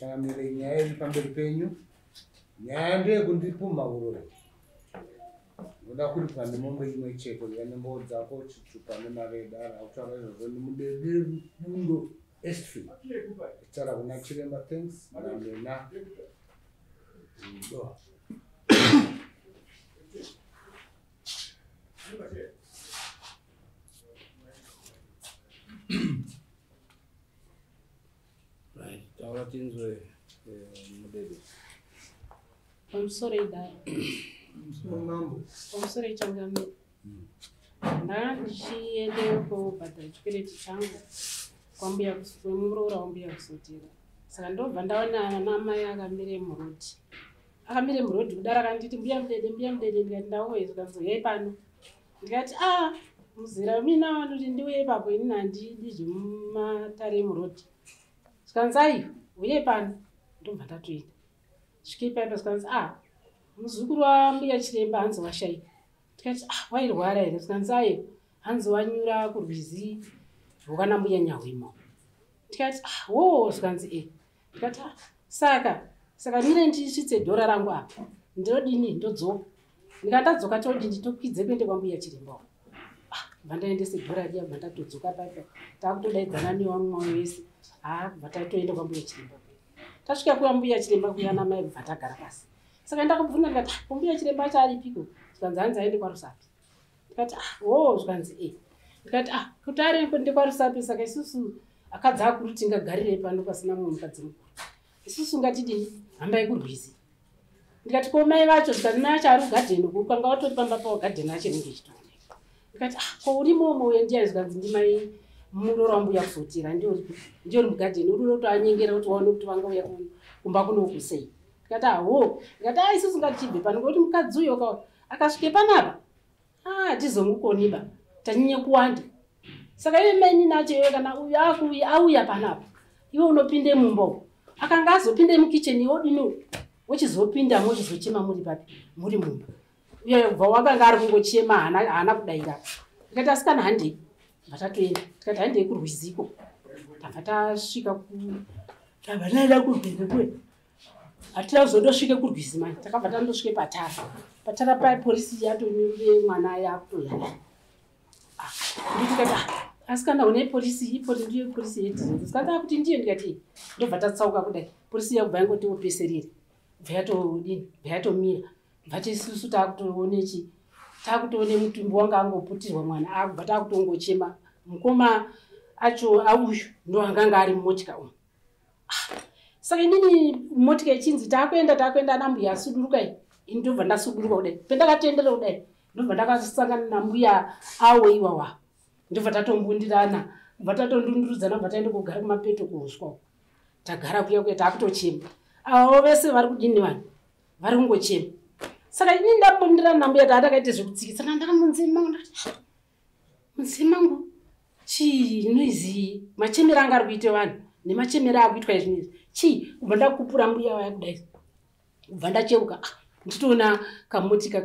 Changamire, nyaya iri pamberi penyu. Nyaya ndeyekundipumha uroyi. Ndoda kuripwa nemombe imwe chete, uya nemboo dzako, chitupa nemari yedare. Akutaura izvozvo ndimudede Bundo Estry. Achitaura kuna Chiremba Thanks naMena Rudo. Right, taura tinzwe mudede. Pamusoro idare. Mambo. Pamusoro ichangamire. Ndanga ndichiendeyo kobhadhara chikwereti changu kwambuya kwemuroora wambuya kusotera. Saka ndobva ndaona ana mai akamire murodhi. Akamire murodhi kudaro akanditi, "Mbuya Mudede, Mbuya Mudede." Ndikati, "Ndauye." Zvikanzi, "Uyai pano." Ndikati, "A muzera mina vanoti ndiuye ipapo, inini handidi zvemumatare emurodhi." Zvikanzi, "Aiwa, uyai pano." Ndobva ndatoenda. Svike ipaipa zvikanzi, "A muzukuru wambuya Chiremba hanzi washaika." Tikati, "Ah, wairwara here?" Zvikanzi, "Aiwa, hanzi wanyura kurwizi rwokana mbuya Nyahwimo." Tikati, "Ah, wo." Zvikanzi, "E." Ndikati, "Ah, saka mire ndisvitse dhora rangu apa, ndodini, ndodzoka." Ndikati, "Ndadzoka todini, tokwidze kuende kwambuya Chiremba uko." Ah, bva ndaendese dhora riya, bva ndatodzoka paipa, takutodaidzana nevamwe vese. Ha, bva tatoenda kwambuya Chiremba kuya. Tasvika kwambuya Chiremba kuya namai, bva tagara pasi. Saka ndakabvunza ndikati, "Ah, kumbuya Chiremba acho aripiko?" Zvikanzi, "Hanzi aende kwaRusape." Ndikati, "Ah, wo." Zvikanzi, "E." Ndikati, "Ah, kuti ari ndekwaRusape, saka isusu akadzi akuru tingagarirei pano pasina mumwe mukadzi mukuru? Isusu ngatidini, hambai kurwizi." Ndikati, "Ko mai vacho?" Zvikanzi, "Mai acho ari kugadheni uku, ukanga watori pamba pavo gadheni acho rinenge ichitooneka." Ndikati, "Ah, ko urimomo uye ndiyani?" Zvikanzi, "Ndimai muroora wambuya kusotera, ndiyo uri mugadheni, uri unotoanyengera kuti waone kuti vangauya kumba kunoku sei." Ndikati, "Aho." Ndikati, "A isusu ngatichibve pano, ngokuti mukadzi uyo akasvike panapa, hatizomukoniba, tanyanye kuwanda. Saka iye mainini acho iwe, kana uyu akuuya auya panapa, iwe unopinde mumba umu, akanga azopinde mukicheni, iwe odini, wochizopindamo, wochizochema muri papi, muri mumba." Uye kubva wakanga ari kungochema, haana kudaira. Ndikati, "Asikana, handei." Bva tatoenda. Tikati, "Handei kurwiziko." Tabva tasvika tabva taenda kurwizi kuye. Hatina kuzondosvike kurwizi mani, takabva tandosvike patara. Patara paya polisi yatonyurure mwana yakutoya. Nditikati, "Ah, asikana, une polisi ipori, ndiyo polisi yedhizinzi." Sikati akuti ndiyo. Ndikati, ndobva tatsauka kudai, polisi yakubva yangoti opeserere, bva yatodini, bva yatomira. Bva tisusu takutoone chi, takutoone mutumbi wanga angoputirwa mwana, akubva takutongochema. Mukoma acho auyu ndo anganga ari mumotika umu. Ah, saka inini motika ichinzi taakuenda, taakuenda, ana mbuya asudurukai, ini ndobva ndasuduruka kudai, pendakatendera kudai, ndobva ndakasangana nambuya awo iwawa, ndobva tatombundirana, bva tatondundurudzana, bva taenda kugara kumapeto kuuswa uko. Tagara kuya kuya, taakutochema. Avo vese vari kudini, vanhu vari kungochema. Saka inini ndabundirana nambuya, taa takaite zvekutsikisana. Ndakamunzee mangu ndakati, "Ah, munzee mangu chii noizi, machemero anga ari kuite vanhu nemachemero akuitwa izvi izvi chii?" Kubva ndakupura mbuya vaya kudai, kubva ndacheuka, ah, nditoona kamotika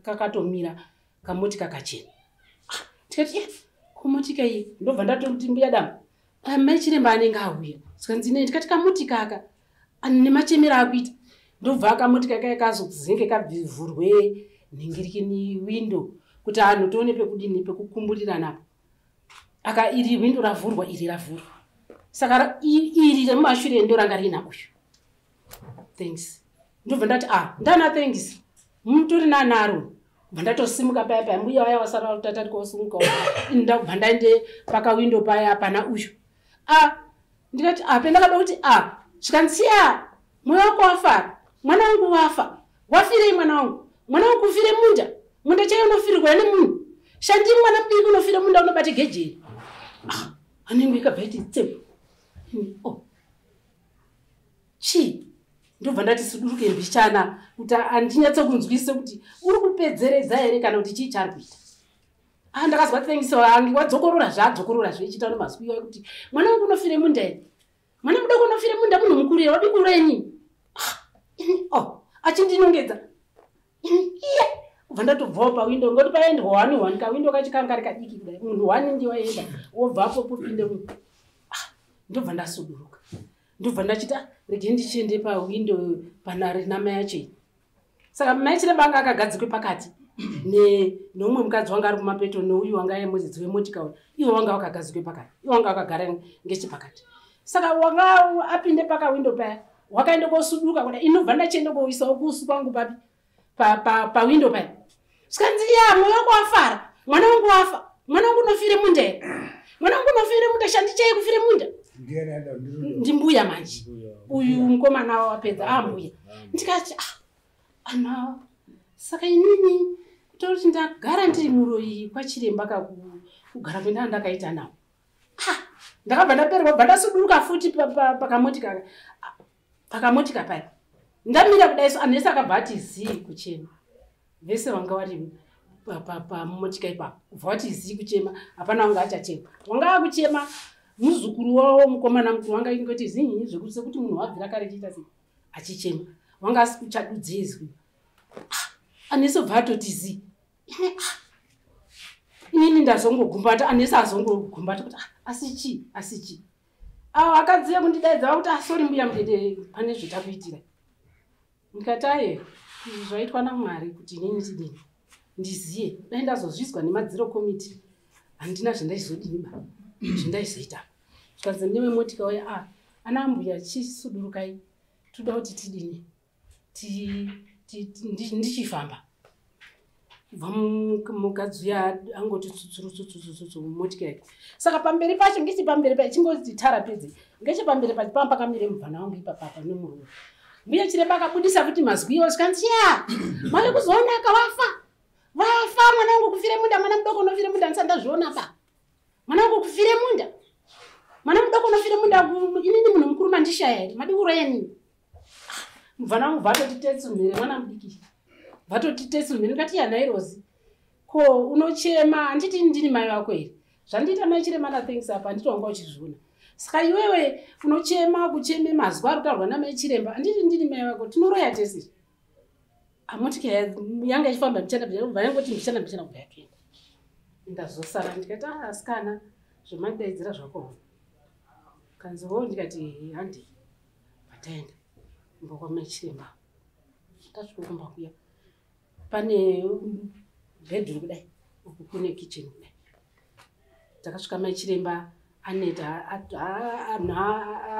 kakatomira, kamotika kachena. Ah, ndikati, "Eh, komotika iyi?" Ndobva ndatoti, "Mbuya damu, ah, mai Chiremba anenge auya." Sikanzi nei? Ndikati, "Kamotika aka nemachemero akuita." Ndobva kamotika kaya kazozenge kabvurwe nhingirikini windo kuti anhu tione pekudini, pekukumburirana apo. Aka iri windo ravhurwa, iri ravhurwa, saka iri remumashure ndo ranga riina uyu Thanks. Ndobva ndati, "Ah, ndana Thanks, mutori nanaro." Bva ndatosimuka paya paya, mbuya vaya vasara tatari kosimuka, ndabva ndaende pakawindo paya pana uyu. A ndikati, "A." Pendakada kuti, "A," zvikanzi, "A, mwoyo wako wafara, mwana wangu wafa. Wafirei mwana wangu? Mwana wangu kufire munda, munda chaiyo unofirirwa nemunhu shandi, mwana mudiki unofire munda unobate gejeri." Ah, anenge ikabva iti tsemu. Oh, chii? Ndobva ndati suduruke mbichana kuti handinyatsokunzwise kuti uri kupedzeredza here kana kuti chii chaari kuita. Ah, ndakazwa Thanks ange wadzokorora zvaadzokorora zvechiita nemazwi iwayo kuti, "Mwana wangu unofire munda here? Mwana mudoko unofire munda, munhu mukuru here? Wadi kuureni?" Ah, oh, achindinongedza iye. Kubva ndatobvawo pawindo, ngoti paendwa one one, kawindo kacho kanga kari kadiki kudai, munhu one ndiwaenda, wobvapo popinde munhu. Ah, ndobva ndasuduruka. Ndobva ndachita rege ndichiende pawindo panari namai acho. Saka mai Chiremba anga akagadzikwe pakati neumwe mukadzi wanga ari kumapeto neuyu wanga ari mudzidzi wemotika uyu. Iwo wanga wakagadzikwe pakati. Iwo wanga wakagara ngechepakati. Saka wanga apinde pakawindo paya wakaenda kosuduka kuda inobva ndachienda koisawo kusu kwangu papi pawindo paya. Sikanzi ya mwoyo wako wafara. Mwana wangu wafa. Mwana wangu unofire munda here? Mwana wangu unofire munda shandichai kufire munda. Ndimbuya manje. Uyu mukomana wapedza ambuya. Ndikati ana saka inini kutoti ndagara ndiri muroyi kwaChiremba kugara kwenda ndakaita nawo. Ndakabva ndaperwa bva ndasuduruka futi pakamotika pakamotika paya. Ndamira kudai so anhu ese akabva ati zii kuchema. Vese vanga vari pamotika ipapo. Kubva vati zii kuchema hapana wanga achachema. Wanga akuchema muzukuru wavo mukomana mukuru wanga ingoti zii zvekuti sekuti munhu wabvira kare chiita sei achichema. Wanga asi kuchadudze izwi. Anhu bva atoti zii. Inini ndazongogumbata anhu ese azongogumbata kuti asi chii asi chii. Avo akadziya kundidaidza vakuti sorry mbuya Mudede pane zvetakuitira. Ndikati aye izvi zvaitwa naMwari kuti inini tidini ndiziye dai ndazozvizwa nemadziro komiti handina zvandaizodini ba zvandaizoita. Zvikanzi newemotika uya ana ambuya chisudurukai toda kuti tidini ndichifamba. Kubva mukadzi uya angoti tsutsuru tsutsuru tsutsuru mumotika yake. Saka pamberi pacho ngechipamberi pacho chingoti tara pedze ngechipamberi pacho pamba pakamire mubvana wangu ipapapa nemurume. Mbuya Chiremba akabudisa futi mazwi iwo zvikanzi ya mave kuzoonaka wafa. Wafa mwana wangu kufire munda mwana mudoko unofire munda ndisati ndazviona ba. Mwana wangu kufire munda. Mwana mudoko unofire munda inini munhu mukuru mandishaya here madiuraya nini. Mubvana wangu bva atoti tetsumhere mwana mudiki. Vatoti tetsumhere ndikati ya Nairozi. Ko unochema handiti ndini mai vako here? Zvandiita mai Chiremba na thanks apa handiti wanga uchizviona. Saka iwewe unochema kucheme mazwi ari kutaurwa namai Chiremba handiti ndini mai vako tinoroya tese. Amotika yanga ichifamba mbichana mbichana yangoti mbichana mbichana kubva yatoenda. Ndazosara ndikati asikana zvemandidaidzira zvako. Kanzi wo ndikati handi bataenda kumba kwamai Chiremba. Tasvika kumba kuya pane bedroom kudai uku kune kitchen kudai. Takasvika mai Chiremba aneta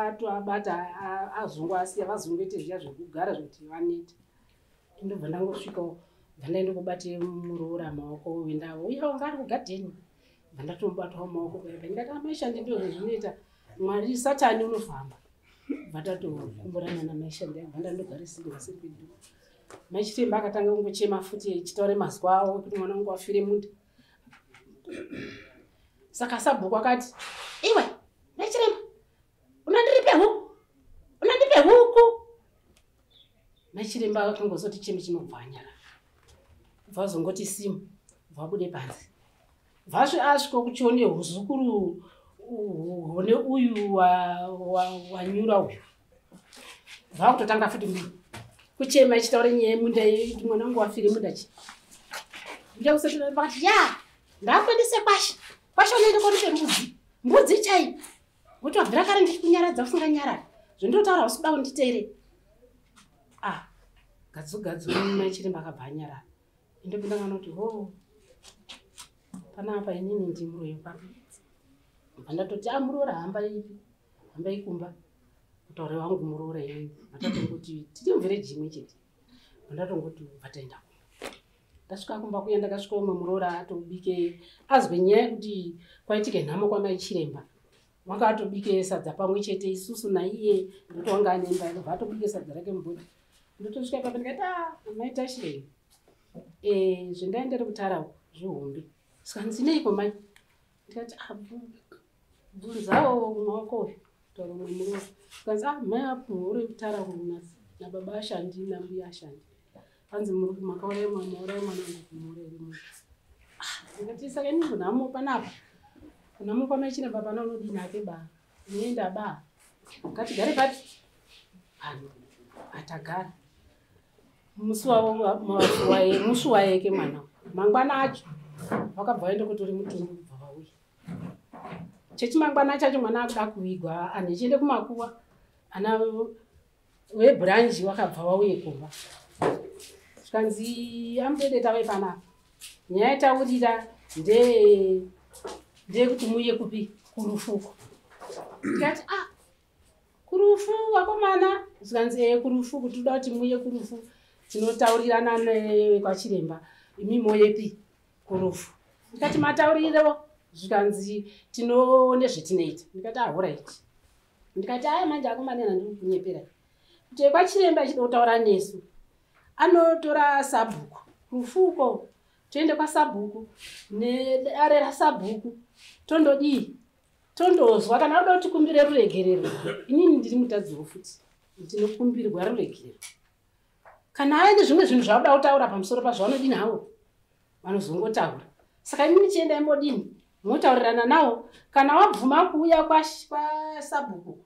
atoabata azungu asiya vazungoite zviya zvekugara zvekuti vaneta. Ndobva ndangosvikawo bva ndaenda kobate muroora maoko wenda uya wanga ari kugadheni. Bva ndatomubatawo maoko paya ndikati amai Shandi ndizvo zvinoita Mwari Satani unofamba. Bva tatokumburana namai Shandi bva ndandogarisirwa seri kwedu. Mai Chiremba akatanga kungochema futi achitaura mazwi avo kuti mwana wangu afire munda. Saka sabhuku akati iwe mai Chiremba unandiripe huku unandipe huku. Mai Chiremba akangozoti cheme chinobva anyarara. Bva azongoti simu bva abude panze. Bva asvika kuchione huzukuru hune uyu wanyura uyu. Bva kutotanga futi kuchema achitaura nyaya yemunda kuti mwana wangu wafire munda chi. Mbuya kusati vakati ya ndakuendese kwasha. Kwasha unoenda korupe mbudzi. Mbudzi chai. Kuti wabvira kare ndichikunyaradza usinganyarari. Zvandinotaura usikuda kunditeerera. Gadzu gadzu mai Chiremba akabva anyarara. Ndopinda kuti ho panapa inini ndimuroyi papi. Bva ndatoti muroora hamba ipi hamba ikumba kutaura wangu muroora inini. Ndatongoti tiri muvhireji imwe chete. Bva ndatongoti bva taenda kumba. Ndasvika kumba kuya ndakasvika umwe muroora atobike azwe nyaya yekuti kwaitike nhamo kwamai Chiremba. Wanga atobike sadza pamwe chete isusu naiye ndoto wanga ane imba yake bva atobike sadza rake mubhodhi. Ndotosvika ipapo ndikati mai Tashirei zvendaendere kutara zvihombe. Saka ndineiko mai? Ndikati bvunzawo maoko uyu kutaura umwe muroora. Zvikanzi mai apo uri kutara nababa ashandi nambuya ashandi. Hanzi makauraya mwana mauraya mwana wangu kumuuraya munhu. Ndikati saka inini nhamo panapa. Nhamo kwamai Chiremba pana unodini hake ba. Unoenda ba. Ngatigare papi? Pano. Atagara. Musi wayeke mwana. Mangwana acho vakabva vaenda kutora mutumbi kubva vauya. Chechimangwana chacho mwana akuda kuvigwa anhu echiende kumakuwa. Ana webhuranji wakabva wauye kumba, zvikanzi amudede tave panapa, nyaya yataurira ndeyekuti muuye kupi kurufuko. Tikati ah, kurufu vakomana? Zvikanzi ee, kurufu, kuti toda kuti muuye kurufu tinotaurirana nekwachiremba, imi moyepi kurufu. Ndikati matauriro? Zvikanzi tinoone zvetinoita. Ndikati alright. Ndikati aya manje akomana, ndiri kunyepera kuti kwachiremba achida kutaura nesu anotora sabhuku rufuko, toende kwasabhuku nedare rasabhuku, tondodii, tondozwa kana oda kuti kumbire ruregerero. Inini ndiri mutadziwo futi, ndinokumbirwa ruregerero. Kana aine zvimwe zvinhu zvauda kutaura pamusoro pazvo, vanodini havo, vanozongotaura. Saka imini chiendai modini, motaurirana nawo. Kana wabvuma kuuya kwasabhuku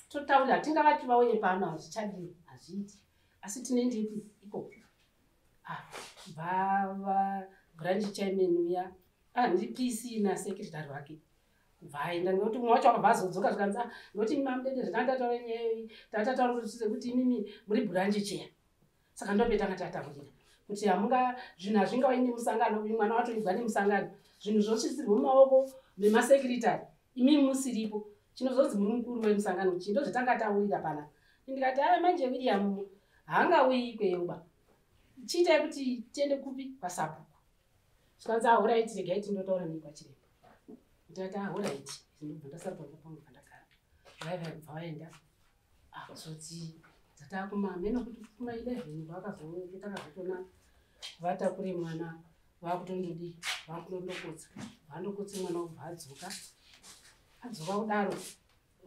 totaurira, tingavati vauye pano hazvichadini, hazviiti, asi tinoendepi ikoko? Bva branch chairman uya ndipc nasecretary wake kubva aenda, nekuti mumwe wacho akabva azodzoka, zvikanzi nokuti mamudede zvatataura nyaya, tatataura sekuti imimi muri branch chair, saka ndopetanga tataurira kuti hamunga zvinhu hazvingauyi nemusangano uyu, mwana watoigwa nemusangano, zvinhu zvosvisirwe mumaoko memasecretary, imimi musiripo, chinozonzi muri mukuru wemusangano chii? Ndozvatanga taurira panapa. Ndikati aya manje William haangauyi ikweyoba, chiitai kuti tiende kupi, kwasabhuku. Zvikanzi alright, regai tindotaura nekwachiremba. Ndikati alright, ndobva ndasara pamba pangu pandagara. Vaiva kubva vaenda kuzoti dzatakumameno kuti kuma 11 vakazotona vatakure mwana, vakutondodi vakutondokotsa, vandokotse mwana, ubva adzoka. Adzoka kudaro,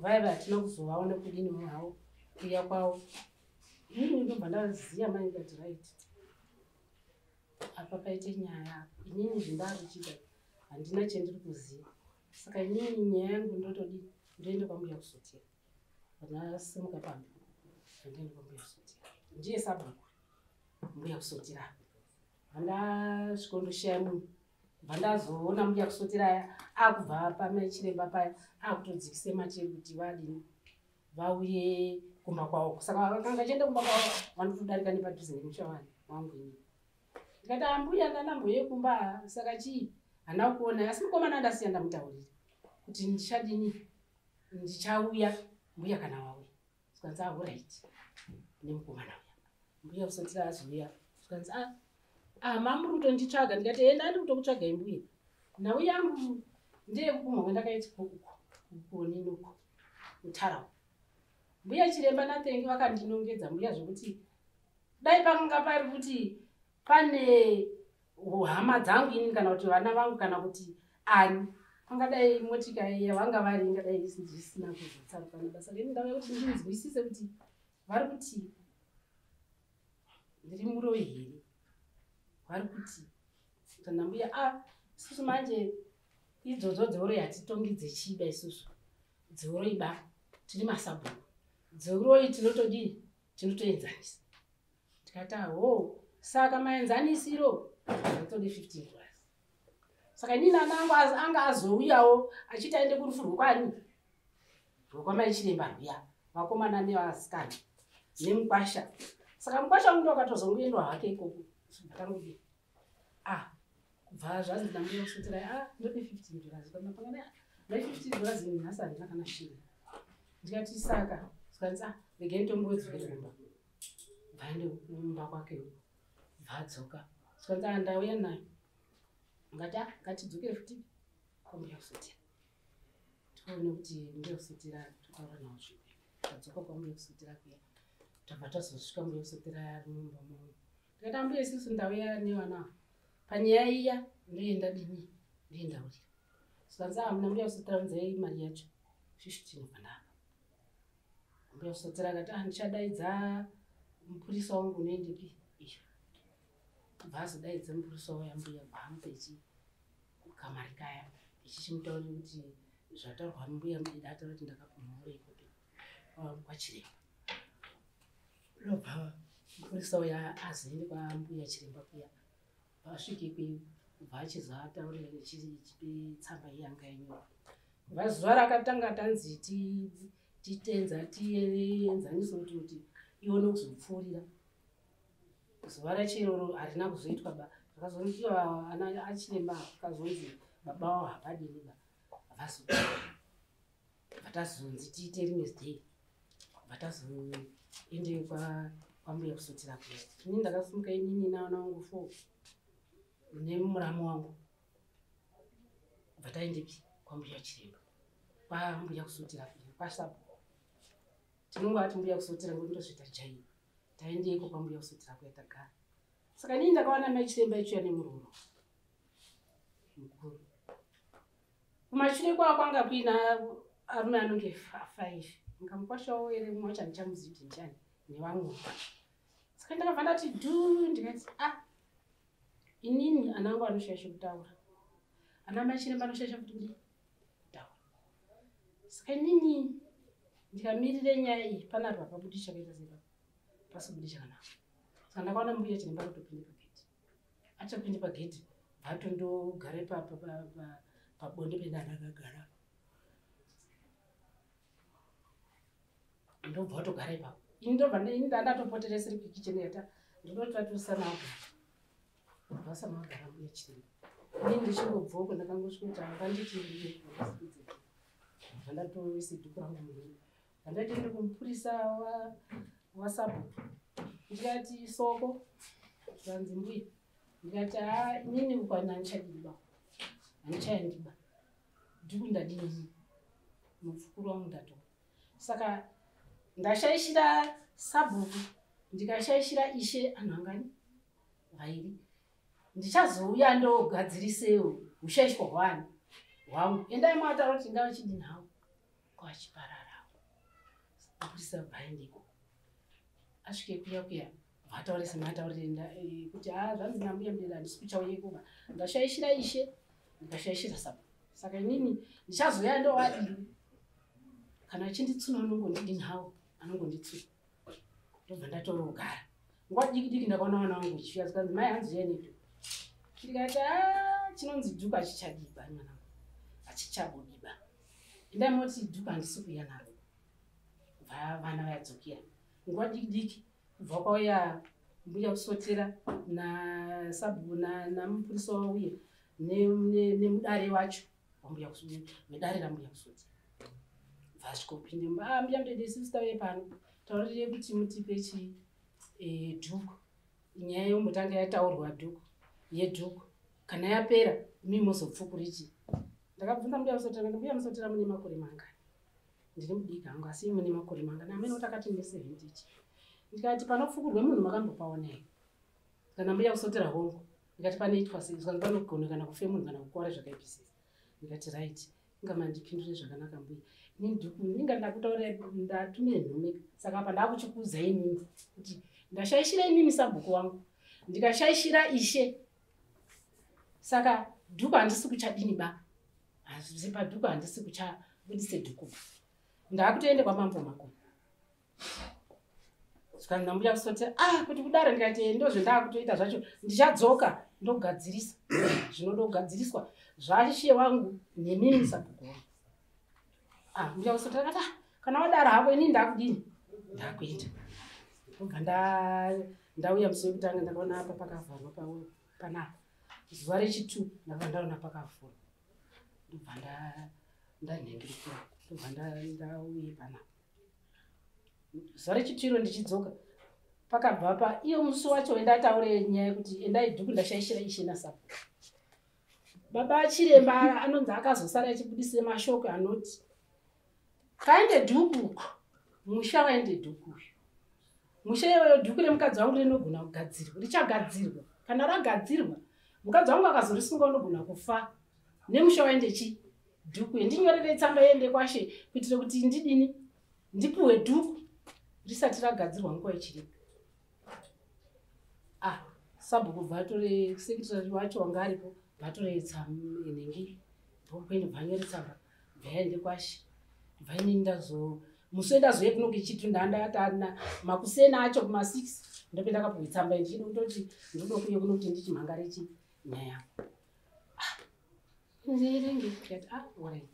vaiva hatina kuzovaona kudini havo kuuya kwavo. Inini ndobva ndaziya mai, ndikati right, apa paite nyaya. Inini zvendakuchiita handina chendiri kuziva, saka inini nyaya yangu ndotodi ndoende kwambuya kusotera. Ndasimuka pamba, ndoenda kwambuya kusotera, ndiye sabhuku mbuya kusotera. Vandasvikondoshiya munhu, bva ndazoona mbuya kusotera aya akubva pamai chiremba paya akutodzikise matiri kuti vadini, vauye kumba kwavo. Saka vakanga chienda kumba kwavo vanotodarika nepadhuze nemusha wangu inini. Ndikati ambuya, ndanamboye kumba, saka chii handina kuona, asi mukomana ndasiya ndamutaurira kuti ndichadini, ndichauya mbuya kana wauya. Zvikanzi alright nemukomana uya. Mbuya kusatira azouya, zvikanzi a ah, mamuri kutonditsvaga? Ndikati enda, ndiri kutokutsvagai mbuya. Nhau yangu ndeyekupumha kwandakaitwa uko kuonini uko mutaraunda. Mbuya chiremba naTengi vakandinongedza mbuya, zvokuti dai pakanga pari kuti pane hama dzangu inini kana kuti vana vangu kana kuti ani, pangadai motika yavanga vari ingadai zvisina kuzotsarukana basa reni. Ndauya kuti ndinzwisise kuti vari kuti ndiri muroyi here, vari kuti kana mbuya a isusu manje idzodzo dzeuroyi hatitongi dzechiba, isusu dzeuroyi ba tiri masabhuku, dzeuroyi tinotodii, tinotoenzanisa. Tikati aho, saka maenzanisiro atodi $15. Saka inini ana angu anga azouyawo achiti aende kurufu rwekwani, rwekwamai chiremba rwuya, vakomana nevasikana nemukwasha. Saka mukwasha wangu ndo akatozongoendwa hake ikoko. Tangodi ah, kubva zvanzi nambuya kusotera ah, ndode $15 pamapangana ne $15 nhasi handina kana shiri. Ndikati saka, zvikanzi ah, regai nditombodzokere kumba. Bvaende kumba kwake, bva adzoka, zvikanzi ah, ndauya nayo. Ngati ah, ngatidzokere futi kwambuya kusotera tione kuti mbuya kusotera totaura nawo zvimwe. Tadzoka kwambuya kusotera kuya, tabva tazosvika mbuya kusotera ari mumba muno. Ndikati ambuya, isusu ndauya nevana ava panyaya iya, ndoenda dini, ndoendaurira. Zvikanzi ah, muna mbuya kusotera unzai mari yacho 15 panapa. Mbuya kusotera akati ah, ndichadaidza mupurisa wangu, unoendepi iyo. Bva azodaidza mupurisa waya, mbuya bvamupechi kamari kaya, ichichimutaurira kuti zvataurwa mbuya mudida ataura kuti ndakapumha ikopi kwachiremba. Ndobva mupurisa uya azoende kwambuya chiremba kuya, vasvike ikweyo kubva achizoataurira chipe tsamba iyanga yanyorwa. Kubva zuva rakatanga tanzi Titenza tienzanise kuti ione kuzopfuurira. Zuva racho iroro harina kuzoitwa ba. Zvakazonzi ana achiremba akazonzi baba wavo havadini ba. Havazo. Vatazonzi tiite rimwe day. Vatazoende kwambuya kusotera kuya. Ini ndakasimuka inini naana wangu 4 nemuramu wangu. Vataendepi kwambuya chiremba. Kwambuya kusotera kuya kwasabhuku. Tinongoti mbuya kusotera ngokuti ndozvita jaini. Taendeko kwambuya kusotera kuya tagara. Saka inini ndakaona mai chiremba ichiuya nemuroora mukuru. Kumashure kwavo kwanga kuina arume anonge 5. Ngamukwashawo ere mumwe wacho handichamuzivi kuti ndiani nevamwe. Saka ndakabva ndati dhu ndikati ah inini ana angu anoshaisha kutaura. Ana mai chiremba anoshaisha kuti kudii? Kutaura. Saka inini ndikamirire nyaya iyi panapa pabudi chakaita sei papa? Pasibudi chakanaka. Saka ndakaona mbuya chiremba kutopinda pagedhi. Achapinda pagedhi vatondogare pabonde pendandakagara. Ndobva watogara ipapo. Ini ndobva ini ndandatopotereseri kukicheni yata ndinoti vatosana vagara. Vasana vagara mbuya chiremba. Ini ndichingobva uko ndakangosvika kuti havanditi ndatoise dhuku rangu muhino. Ndatoende kumupurisa wasabhuku. Ndikati soko zvanzi mbuya. Ndikati haa inini uko handichadiba. Handichaendiba. Dhuku ndadini? Mupfukuru wangu ndatora. Saka ndashaishira sabhuku ndikashaishira ishe anhu angani? Vairi. Ndichazouya ndogadzirisewo ushaishwa hwani hwangu. Endai mwataura kuti ngavachidini havo. Kwachipararawo. Mapurisa bvaendeko. Asvike kuya kuya vataure semataurire kuti haa zvanzi nambuya mudera handisi kuchauya ikoko. Ndashaishira ishe ndikashaishira sabhuku. Saka inini ndichazouya ndovadini. Kana achinditsuna anongondidini hawo anongonditsuna. Ndobva ndatorogara. Nguva diki diki ndakaona vana vangu vachiuya zvikanzi mai hanzi uyai nedhuku. Ndikati haa chinonzi dhuku hachichadiba mwanangu. Hachichabudiba. Endai moti dhuku handisi kuuya naro. Vana vayadzokera. Nguva diki diki kubva kwauya mbuya kusotera nasabhuku namupurisa wauya nemudare wacho wedare rambuya kusotera. Vasvikopinde mumba, mbuya mudede isusu tauye pano. Taurire kuti mutipe chi dhuku. Nyaya yombotanga yataurwa dhuku yedhuku. Kana yapera imi mozopfukura ichi. Ndakabvunza mbuya musotera ndikati mbuya musotera mune makore mangani? Ndiri mudiki hangu asi mune makore mangani? Amene kuti akati ndine 70 ichi. Ndikati panopfukurwe munhu makambopaona here? Kana mbuya kusotera hongu. Ndikati panoitwa sei? Zvikanzi panogona kana kufe munhu kana kukuvara zvakaipisisa. Ndikati right. Inga mandipindure zvakanaka mbuya. Inini dhuku inga ndakutaurira ndatumire nhume. Saka apa ndakuchikuudzai inini kuti ndashaishira inini sabhuku wangu. Ndikashaishira ishe. Saka dhuku handisi kuchadini ba. Asi padhuku handisi kuchabudise dhuku. Ndakutoende kwamambo Makoni. Saka ndambuya kusoti ah kuti kudaro ndikati ndozvendakutoita zvacho ndichadzoka ndogadzirisa zvinoda kugadziriswa zvashe wangu nemimi sabhuku wangu. Ah mbuya kusoti akati ah kana wadaro hako inini ndakudini ndakuenda. Ndobva ndauya musi wekutanga ndakaona apa pakavharwa panapa. Zuva rechitu ndakabva ndaona pakavhurwa. Ndobva ndanhengurukira. Ndobva ndauye panapa. Zuva rechitiro ndichidzoka pakabva pa iyo musi wacho wendataure nyaya yekuti endai dhuku ndashaishira ishe nasabhuku. Baba chiremba anonzi akazosara achibudise mashoko anoti kaende dhuku uko musha waende dhuku uyu. Musha iyoyo dhuku remukadzi wangu rinogona kugadzirwa, richagadzirwa. Kana ragadzirwa mukadzi wangu akazorisunga unogona kufa. Nemusha waende chi dhuku. Ndinyorere tsamba iende kwashe kuitira kuti ndidini ndipuwe dhuku risati ragadzirwa nguva ichiripo. Ah, sabhuku vatore secretary wacho wanga aripo vatore nhengi ndokuenda bvanyore tsamba bvaende kwashe. Bvaini ndazo musi wendazouya kuno kechitu ndandatana makuseni acho kuma 6 ndopinda kapuwe tsamba ndichida kutoti ndoda kuuya kuno kuti ndichimhangare chi nyaya yangu. Ah, ndirenge ndikati ah alright.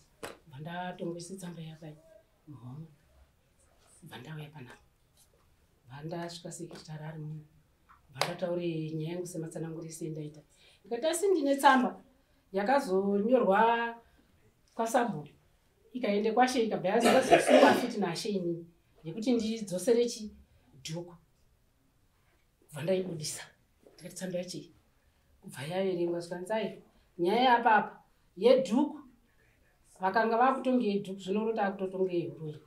Bva ndatongoisa tsamba yapai muhomwe. Bva ndauya panapa, bva ndasvika sekretari ari muno, bva ndataure nyaya yangu sematsanangurisi endaita. Ndikati asi ndine tsamba yakazonyorwa kwasabhuku ikaende kwashe, ikabva yazosungwa futi nashe inini yekuti ndidzosere chidhuku. Kubva ndaibudisa, ndikati tsamba yacho iyi, kubva yaverengwa, zvikanzi ai, nyaya yapapa yedhuku vakanga vakutonge yedhuku, zvinoroti akutotonge yehuroyi.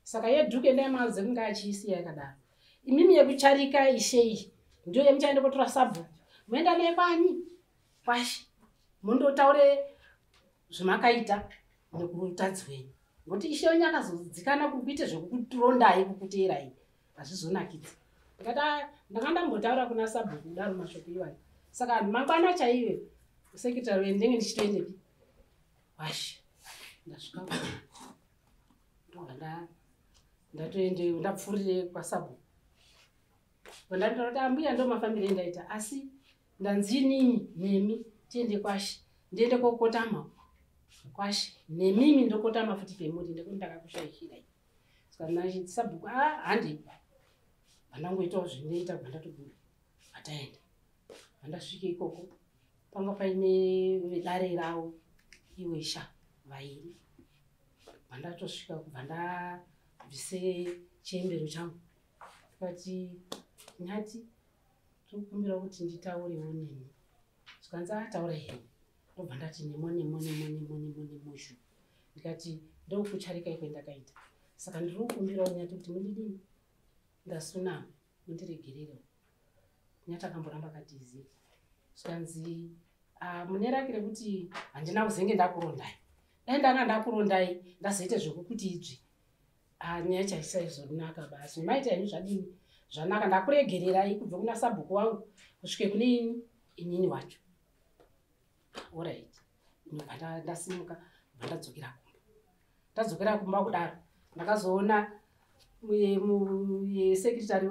Saka yedhuku endai maudze kunge achiisiya yakadaro. Imimi yekucharika ishe iyi ndiyo yemuchaenda kotora sabhuku, moenda naye kwani kwashe, mundotaure zvamakaita nekutadzi wenyu, ngokuti ishe wenyu akazodzikana kukuite zvekukurondai kukuteerai hazvizonakidzi. Ndikati ndanga ndambotaura kuna sabhuku kudaro mashoko iwayo. Saka mangwana chaiyo sekretari wenyu ndenge ndichitoendepi kwashe. Ndasvika ndobva ndatoende ndapfuurire kwasabhuku, ndatotaura kuti ambuya ndo mafambiro endaita, asi ndanzi inini nemi tiende kwashe, ndiende kokotama kwashe nemimi ndokotama futi pemuri ndekuti ndakakushaishirai. Saka sabhuku handei, vandangoitawo zvinoita, bva ndatobuda ataenda. Vandasvike ikoko panga paine vedare ravo iwesha vairi. Vandatosvika kubva ndabvise chiembero changu, ndikati nyati tinokumbira kuti nditaurewo nemi. Zvikanzi ataura henyu. Ndobva ndati nemo nemo nemo nemo nemo nemo zhu. Ndikati ndokucharika kwendakaita, saka ndiri kukumbirawo nyati kuti mundidini, ndasunama, mundiregererewo. Nyati akamboramba akati zii. Zvikanzi mune raki rekuti handina kuzenge ndakurondai, dai ndanga ndakurondai ndazoite zvekukuti idzvi, nyaya chaisaizonaka basi. Maita henyu zvadini, zvanaka, ndakuregererai kubva kuna sabhuku wangu kusvike kune ini inini wacho. Alright, ndobva ndasimuka, bva ndadzokera kumba. Ndadzokera kumba kudaro ndakazoona sekretari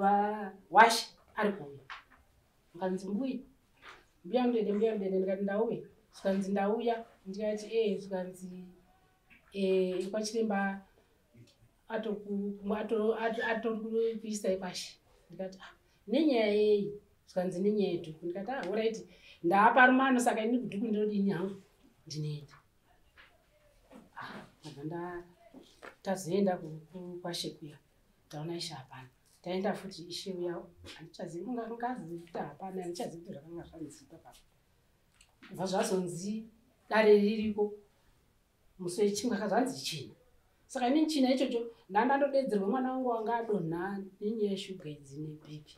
washe ari kuuya. Nkanzi mbuya mbuya mudede, mbuya mudede. Ndikati ndauya. Zvikanzi ndauya. Ndikati ee. Zvikanzi kwachiremba atokuisai kwashe. Ndikati nenyaya yei? Zvikanzi nenyaya yedhuku. Ndikati alright, ndaapa rumano, saka ini kudhuku ndinodini hangu, ndinoenda. Ndabva tazoenda kwashe kuya, taona ishe hapana. Taenda futi ishe uya handichazivi, ungazivi kuti hapana, handichazivi kuti zvakanga zvanzi ipapapa. Kubva zvazonzi dare ririko musi wechimwe, zvanzi china. Saka inini china ichocho ndanga ndodedzerwa mwana wangu wanga adonha nenyaya yeshuga idzi neBP.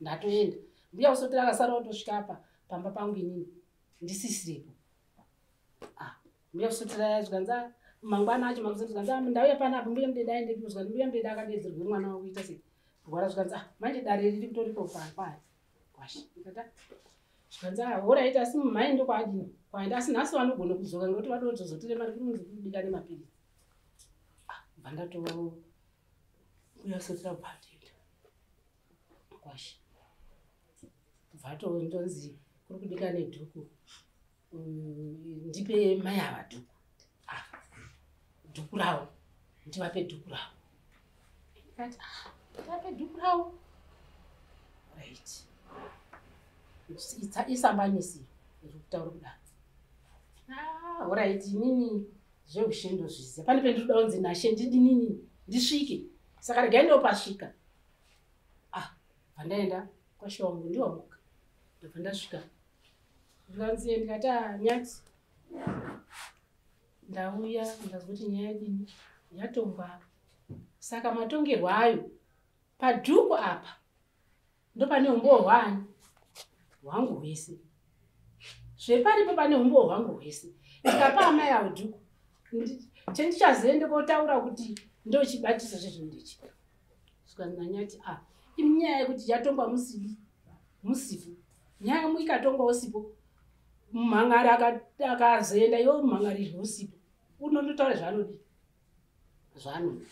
Ndatoenda, mbuya usotera akasara otosvika apa pamba pangu inini ndisisiripo. Mbuya usotera zvikanzi mangwana acho makuseni, zvikanzi ndauya panapa mbuya mudede aendepi? Zvikanzi mbuya mudede akadedzerwa mwana wangu kuita sei kurwara. Zvikanzi manje dare riri kutoripo kwani kwashe. Ndikati zvikanzi alright, asi mhai ndokwaadini kwaenda, asi nhasi vanogona kudzoka ngekuti vadozotore mari kuri kunzi kubika nemapiritsi. Bva ndato mbuya usotera bva atoenda kwashe, bva ndonzi kuri kudika nedhuku, ndipe mai ava dhuku, dhuku ravo, ndivape dhuku ravo. Ndikati ndivape dhuku ravo, right, isambanisi iri kutaura kudaro. Alright, inini zveushe ndozviziva, pane pendinoda kunzi nashe ndidinini ndisvike, saka regai ndopasvika. Bva ndaenda kwashe wangu ndiwamuka, ndobva ndasvika. Zvikanzi ndikati nyati ndauya ndazwa kuti nyaya yadini yatongwa, saka matongerwo ayo padhuku apa ndopane umbowo hwani hwangu hwese, zveparipo pane umbowo hwangu hwese. Ndikapa amai avo dhuku, chendichazoende kotaura kuti ndochibatiso chezvinhu ndechi. Zvikanzi nanyati inyaya yekuti yatongwa musipo, nyaya ikatongwa usipo, mumhangari akazoenda iwe mumhangarirwe usipo, unondotaura zvaanodii zvaanoda.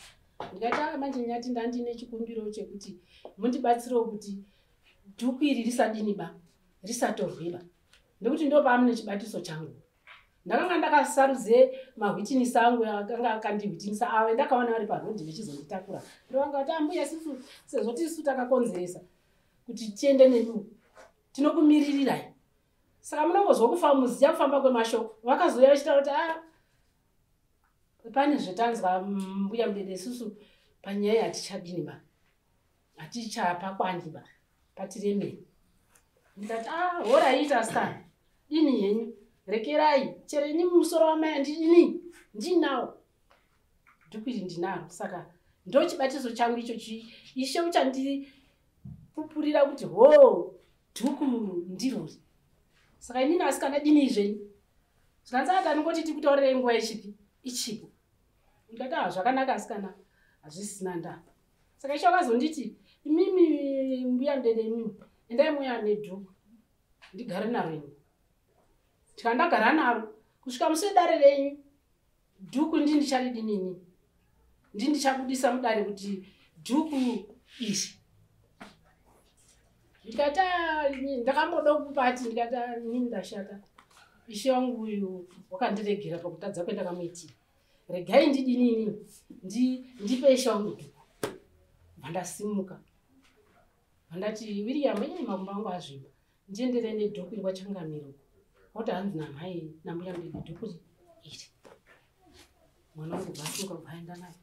Ndikati manje nyati ndandine chikumbiro chekuti mundibatsirewo kuti dhuku iri risadini ba, risatorweba, nekuti ndo paamune chibatiso changu. Ndakanga ndakasarudze mahwitinisi angu akanga akandihwitinisa avo ndakaona vari parodhi vechizonditakura. Ndovanga kuti ambuya isusu sezvo tisu takakonzeresa kuti tiende nemi tinokumiririrai. Saka munongozwa kufa muziya kufamba kwemashoko. Vakazouya vachitaura kuti a pane zvetanzwa mbuya Mudede isusu panyaya hatichadini ba. Hatichapa ba patiremei. Ndikati a horaita asikana. Dini henyu. Rekerai chero ini musoro wamai ndini ndinawo. Dhuku iri ndinaro. Saka ndochibatiso changu icho ishe uchandipupurira kuti ho dhuku ndirori. Saka inini asikana dini zvenyu. Zvikanzi atanongoti tikutaurire nguva ichipi ichipo. Ndikati ah zvakanaka asikana hazvisina ndaa. Saka ishe wakazonditi imimi mbuya Mudede imimi endai muya nedhuku ndigare naro ini. Tikandagara naro kusvika musi wedare renyu dhuku ndini ndicharidini inini. Ndini ndichabudisa mudare kuti dhuku iri. Ndikati ndakamboda kupati ndikati inini ndashata. Ishe wangu uyu wakandiregera pakutadza kwendakamuitira. Regai ndidini inini ndipe ishe wangu dhuku. Ndasimuka. Ndati William ini makumbo angu azvimba. Ndiendere nedhuku iri kwaChangamire uko. Woti hanzi namai nambuya Mudede dhuku iri. Mwana wangu basimuka kubva aenda naye.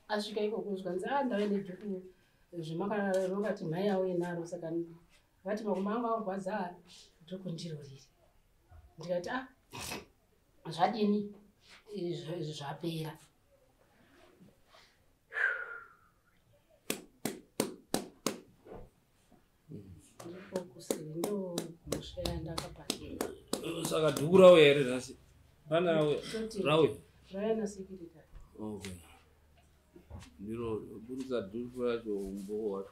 Asvika ikoko zvikanzi a ndauya nedhuku zvemakati mai auye naro saka vati makumbo angu akurwadza dhuku ndiro riri. Ndikati a zvadini zvapera. Saka dhuku rauya here nhasi? Pana rauya? Rauya nasekretary. Okay. Ndiro budisa dhuku racho umbowo wacho.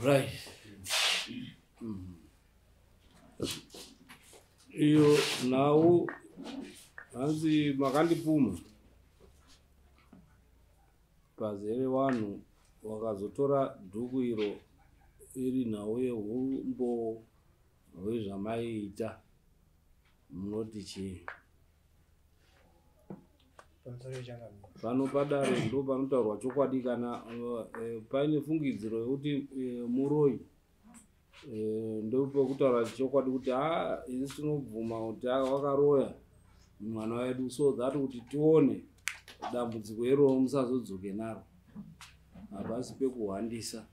Right. Iyo nhau hanzi makandipuma pazere vanhu wakazotora dhuku iro iri nhau yeumbowo hwezvamaiita munoti chii? Pano padare ndo panotaurwa chokwadi kana paine fungidziro yekuti muroi ndopekutaura chokwadi kuti a isi tinobvuma kuti wakaroya mwana wedu so that kuti tione dambudziko iroro musazodzoke naro. Hapasi pekuhwandisa.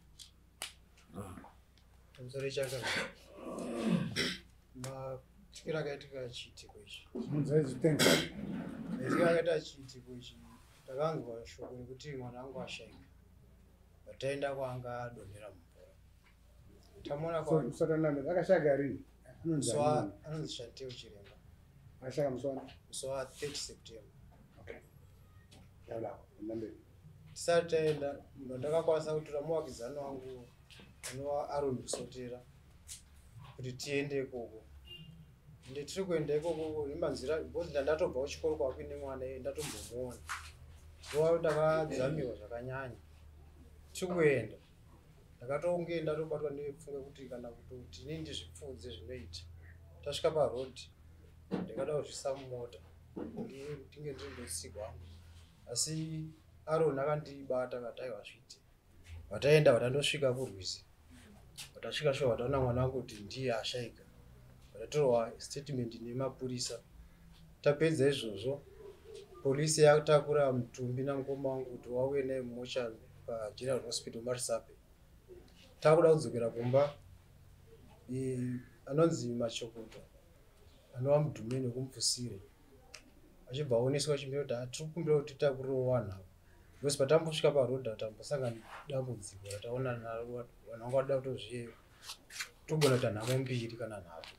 Pamusoro Changamire. Matikiro akaitika chiitiko ichi. Matikiro akaita chiitiko ichi ndakanzwa shoko rekuti mwana wangu ashaika. Taenda kwaanga adonhera mumvura. Tamuona kwa akashaka rini? Anonzi Shantel Chiremba. Ashaka musi wani? Musi wa 30 September. Okay. Taura mberi. Tisati taenda ndakakwanisa kutora muvakidzani wangu anova Aaron Kusotera kuti tiende ikoko. Ende tiri kuenda ikoko nemanzira because ndandatobva kuchikoro kwakuine mwana iye ndatombomuona. Zuva ndakadzamiwa zvakanyanya. Tiri kuenda ndakatonge ndatobatwa nepfungwa yekuti kana kutoti inini ndizvipfuudze zvinoita. Tasvika parodhi ndakada kuzvisa mumota ndinge ndiri ndotsigwa hangu. Asi Aaron akandibata akati aiwa zviite. Vataenda vatandosvika kurwizi. Vatasvika shuwa vataona mwana wangu kuti ndiye ashaika. Vatatorwa statement nemapurisa. Tapedza izvozvo polisi yatakura mutumbi namukoma wangu kuti wauye naye mumochari paGeneral Hospital Marisape. Takuda kudzokera kumba anonzi Machokoto anova mudhumeni wekumupfusire achibva aoneswa chimiro kuti tiri kukumbira kuti titakurewo vanhu ava. Because patambosvika parodhi tambosangana nedambudziko rataona naro vanhu vanga vada kutozviyeyo togona kuita nhamo mbiri kana nhatu.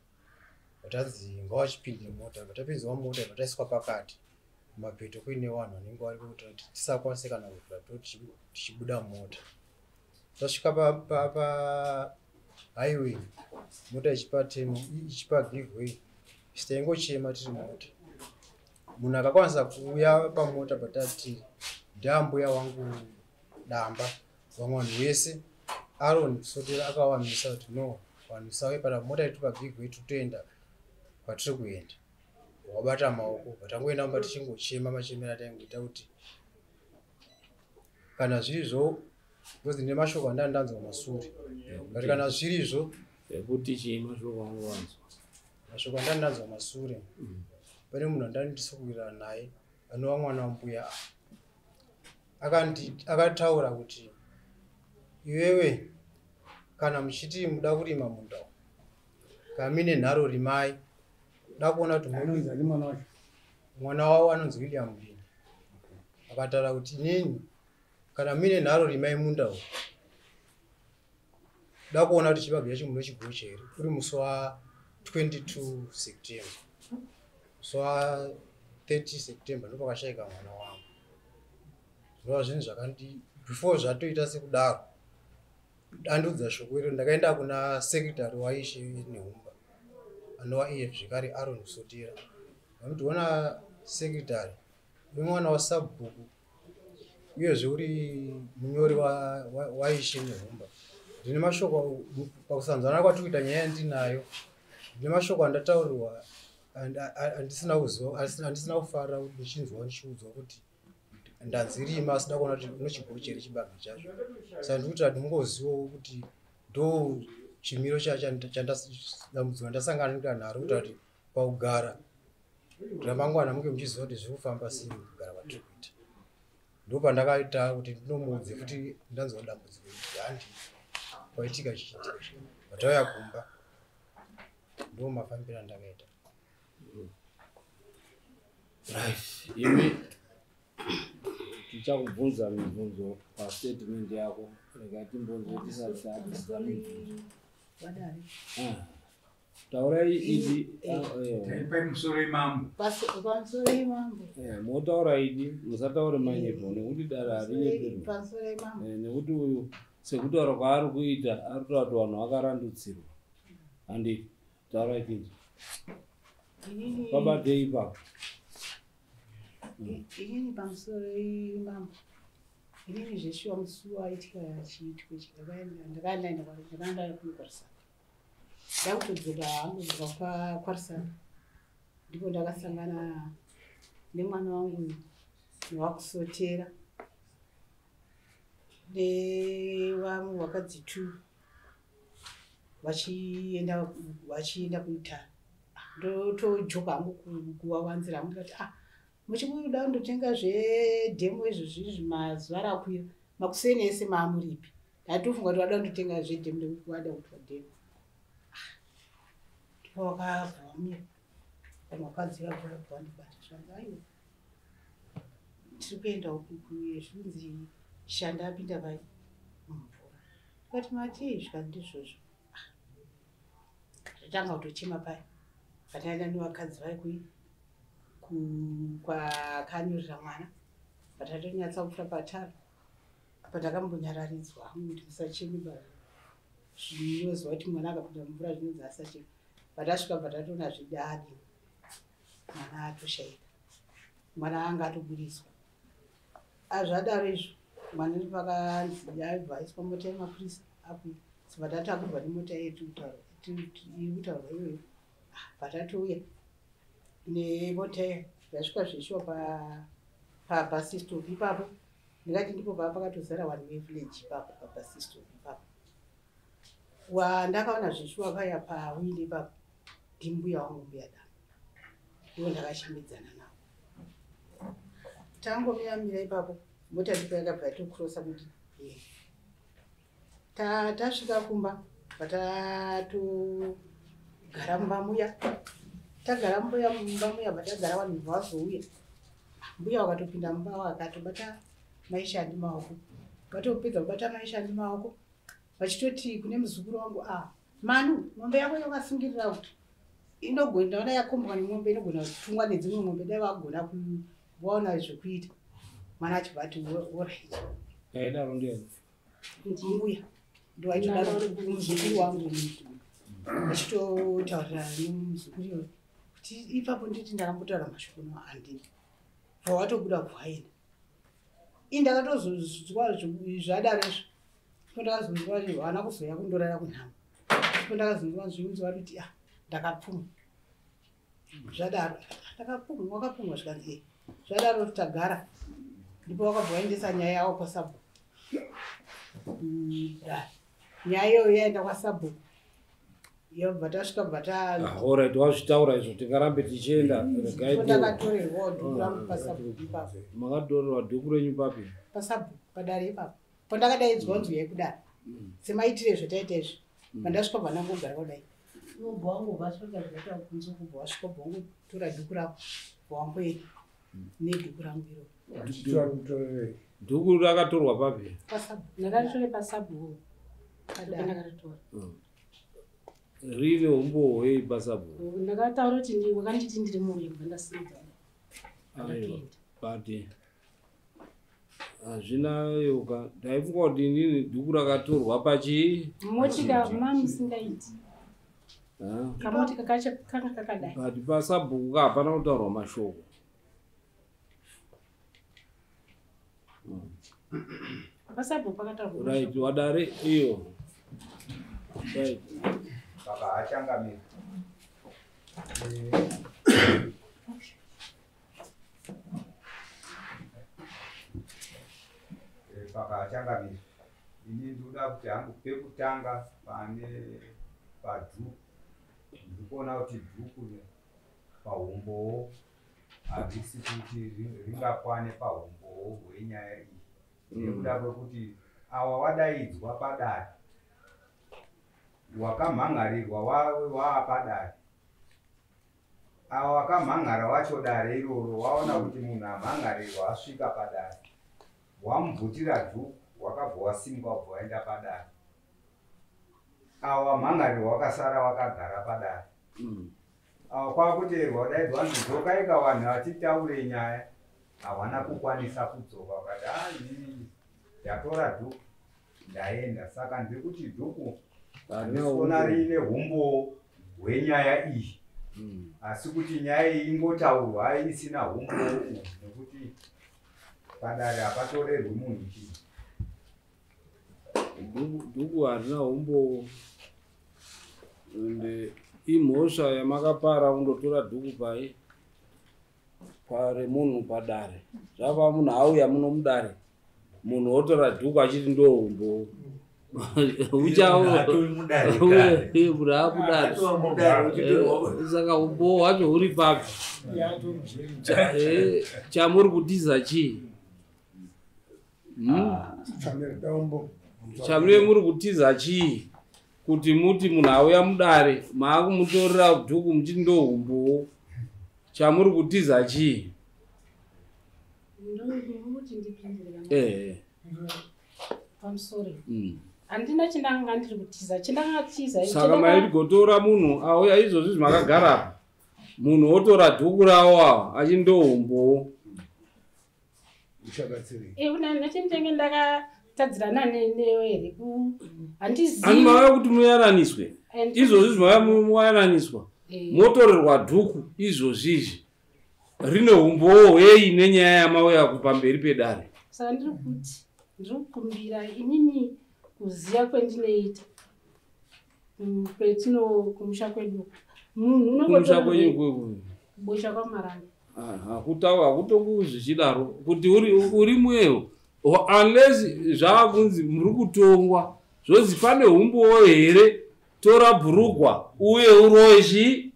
Vatanzi ngavachipinde mota, vatapinzwa mumota vataiswa pakati kumapeto kuine vanhu vanenge vari kuita kuti tisakwanise kana kuvhura tichibuda mumota. Tasvika pahighway mota ichipa temo ichipa give way taingochema tiri mota. Munhu akakwanisa kuuya pamota patatiri ndiambuya wangu Damba. Vamwe vanhu vese Aaron Sotera akavamisa kuti no, vanhu musauye pana, mota yetu pabig totoenda kwatiri kuenda. Wabata maoko, vatangoenda mumba tichingochema machemero ataingoita kuti kana zvirizvo, because ndine mashoko andanga ndanzwa masure, but kana zvirizvo Ekuti chii mashoko angu wanzwa? Mashoko andanga ndanzwa masure, pane munhu andandisikuwirirana naye anova mwana wambuya, akataura kuti iwewe kana muchiti muda kurima munda umu, kana muine nharo rimai, da kuona kuti Anonzi ani mwana wacho? Mwana wavo anonzi William Lini. Akataura kuti inini kana muine nharo rimai munda umu, da kuona kuti chibage chacho munochigocha here. Uri musi wa22 September, musi wa30 September ndopakashayika mwana wangu. Zvinova zvinhu zvakandi before zvatoita sekudaro, andiudza shoko iro, ndakaenda kuna secretary waIshe Nehumba anova iye zvekare Aron Sotera. Vamuti ona secretary, uri mwana wasabhuku uyezve uri munyori waIshe Nehumba, ndine mashoko pakusanzwana kwatiri kuita nyaya yandinayo, ndine mashoko andataurirwa andisina kuziva, andisina kufarira kuti ndichinzwa ndichiudzwa kuti ndanzirima asida kuona kuti unochigocha chibage chacho. Saka ndikuti handingozivawo kuti ndo chimiro chandambudziko randasangana naro, kuita kuti pakugara ramangwana munge muchiziva kuti zviri kufamba sei kugara kwatiri kuita. Ndopandakaita kuti ndinomuudze futi ndanzwa dambudziko iri, handi kwaitika chichiitika vatauya kumba. Ndo mafambiro andakaita. Right, imi tichakubvunza mibvunzo pastatement yako. Rega timbonzwe tisati tabvunza mibvunzo. Vadare. Ah, taurai idi. Ah, Taipai musoro imambo. Pamusoro imambo. Motaura idi, musataure manyepo nekuti dare harinyeperwi. Pamusoro imambo. Nekuti uyu sekutaura kwaari kuita ari kutaura kuti vanhu vakarandutsirwa, handi? Taurai tinzwe. Inini Pabatei ipapo. Inini pamusoro imambo, inini zveshuwa musi waitika chiitiko ichi ndakaenda kuKwarisaka, ndakutodzoka hangu kubva kwaRisaka, ndipo ndakasangana nemwana wangu wakusotera nevamwe vakadzi two vachienda kuitara. Ndotojoka hangu kuvawanzira hangu, ndikati ah, muchikuda kundotenga zvedhemu izvozvi mazuva rakwira makuseni ese maamuripi. Ndatofunga kuti vada kundotenga zvedhemu nekuti vada kuitwa dhemu. Ndipo vakabva vamira vamwe vakadzi vabva vandibata, zvanzi aiwa, tiri kuenda uku zvinzi shanda apinda pai mumvura. Ndikati matii? Zvikanzi ndizvozvo. Ndatanga kutochema paya pataenda nevakadzi vai kwakanyorera mwana, patatonyatsa kupfuura patara apa, ndakambonyararidzwa hangu kuti musacheme ba, zvinoziva kuti mwana akapinda mumvura zvinonzi asacheme. Patasvika patatoona zvidadi mwana atoshayika, mwana anga atoburiswa. Azvadaro izvo, mwana pakanzi aibva aiswa mota yemapurisa akuya, saka tatakurwa nemota yetu iri kutaurwa iyoyo. Patatouya nemota iya, yasvika zveshuwa pabus stop ipapo, ndingati ndipo paa pakatozara one way village ipapo pabus stop ipapo. Wandakaona zveshuwa paya pawindi ipapo ndimbuya wangu, mbuya Dama, ndivo ndakachimidzana navo. Tangomira ipapo, mota ndipo yakabva yatokrosa kuti tasvika kumba, patatogara mumba muya, tagara mbuya mumba muya, patagara vanhu vazouya, mbuya vakatopinda mumba vakatobata maishandi maoko. Vatopedza kubata maishandi maoko, vachitoti kune muzukuru wangu, a Manu, mombe yako yakasungirira kuti inogona, ndaona yakombwa nemombe, inogona kutungwa nedzimwe mombe, dai vagona kuvaona zvekuita. Mwana achibva ati alright. Yaidaro ndiani? Mbuya ndovaitodaro muzukuru wangu, vachitotaurira nemuzukuru iyoyo kuti ipapo nditi ndakambotaura mashoko no handini bva watobuda kuhaina. Ini ndakatozozwa zvadaro izvo. Ndakazonzwa vana kuzoya kundorara kunhamo. Ndakazonzwa zvinzwa kuti ah ndakapfuma. Zvadaro ndakapfuma wakapfuma zvikanzi zvadaro tagara. Ndipo wakabva waendesa nyaya yavo kwasabhuku. Nyaya iyoyo yaenda kwasabhuku. Yobva tasvika bva ta Alright, wazvitaura izvo tingarambe tichienda regai. Ndakatorerwawo dhuku rangu pasabhuku ipapo. Makatorerwa dhuku renyu papi? Pasabhuku padare ipapo. Pandakadaidzwa nzwi yekudaro. Semaitire zvataita izvi. Pandasvika bva ndangogara kudai. Ubva wangu vasvika zvakaita kunze kubva wasvika bva wangotora dhuku rako. Wangoenda nedhuku rangu iroro. Dhuku rakatorwa papi? Pasabhuku. Ndakaritora pasabhuku. Ndakaritora. Rine umbowo hwei pasabhuku? Ndakataura kuti wakanditi ndiri muroyi kubva ndasimudza. Aiwa, but hazvina yoka. Ndaifunga kuti inini dhuku rakatorwa pachi motika mamusingaiti. Kamotika kacho kanga kakadai. But pasabhuku ka hapana kutaurwa mashoko. Pasabhuku pakataurwa. Right, wadare iyo. Right. Baba achangamira. Baba achangamira. Ini ndoda kuti hangu pekutanga pane padhuku. Ndikuona kuti dhuku pahumbowo harisi kuti ringakwane pahumbowo hwenyaya iyi. Nekuda kwekuti awa wadaidzwa padare. Wakamhangarirwa waapadare. Awa wakamhangara wacho dare iroro waona kuti munhu amhangarirwa asvika padare. Wamubvutira dhuku wakabva wasimuka wabva waenda padare. Awa wamhangarirwa wakasara wakagara padare. Awa kwakuteerwa wadaidzwa vanzi dzokai kavanhu vatitaure nyaya. Hawana kukwanisa kudzoka vakati inini ndatora dhuku ndaenda. Saka ndiri kuti dhuku handisiona riine humbowo hwenyaya iyi. Asi kuti nyaya iyi ingotaurwa isina humbowo uhu nekuti padare hapatorerwi munhu chinhu. Dhuku harina humbowo. Ende imhosva yamakapara kundotora dhuku pai paremunhu padare. Zvava munhu auya muno mudare munhu otora dhuku achiti ndo humbowo. Saka humbowo hwacho huri papi? Chamuri kutiza chii? Chamuri muri kutiza chii? Kuti muti munhu auya mudare maakumutorera dhuku muchiti ndo humbowo. Chamuri kutiza chii? Ndokuti ndipindire. Pamusoro. Handina chindanga ndiri kutiza, chindanga tiza. Saka mairigotora munhu auya izvozvi makagara apa. Munhu otora dhuku rawo awa achindo humbowo. Uchabatsirei. Una ndinenge ndakatadzirana newe here ku handizivi. Ani mauya kuti muyananiswe. Izvozvi mauya muyananiswa. Motorerwa dhuku izvozvi izvi. Rine humbowo hwei nenyaya yamauya pamberi pedare. Saka ndiri kuti ndiri kukumbira inini kuziya kwendinoita kwetino kumusha kwedu. Munhu unongotora kwenyu kubosha kwaMarange. Hakutongi zvichidaro kuti uri mweyo unless zvaakunzi muri kutongwa zvozi pane humbowo here tora bhurugwa uye uroye chi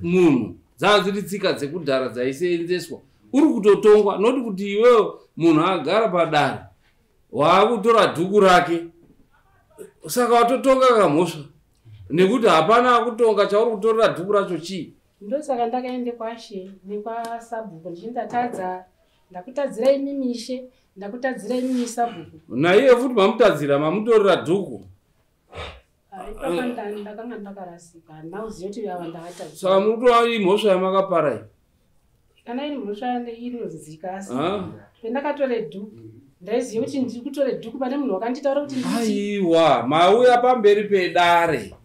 munhu. Dzaa dziri tsika dzekudhara dzaiseenzeswa. Uri kutotongwa noti kuti iwewe munhu agara padare waakutora dhuku rake saka watotonga kamhosva nekuti hapana akutonga chauri kutorera dhuku racho chii. Ndosaka ndakaende kwashe nekwasabhuku ndichindatadza ndakutadzira imimi ishe ndakutadzira imimi sabhuku. Naiye futi mamutadzira mamutorera dhuku. Ipapa ndakanga ndakarasika handina kuziva kuti ava ndakatadzira. Saka muri kutora imhosva yamakapara iyi. Kana iri mhosva inonzika asi pendakatore dhuku ndaiziva kuti ndiri kutore dhuku pane munhu wakanditaura kuti aiwa mauya pamberi pedare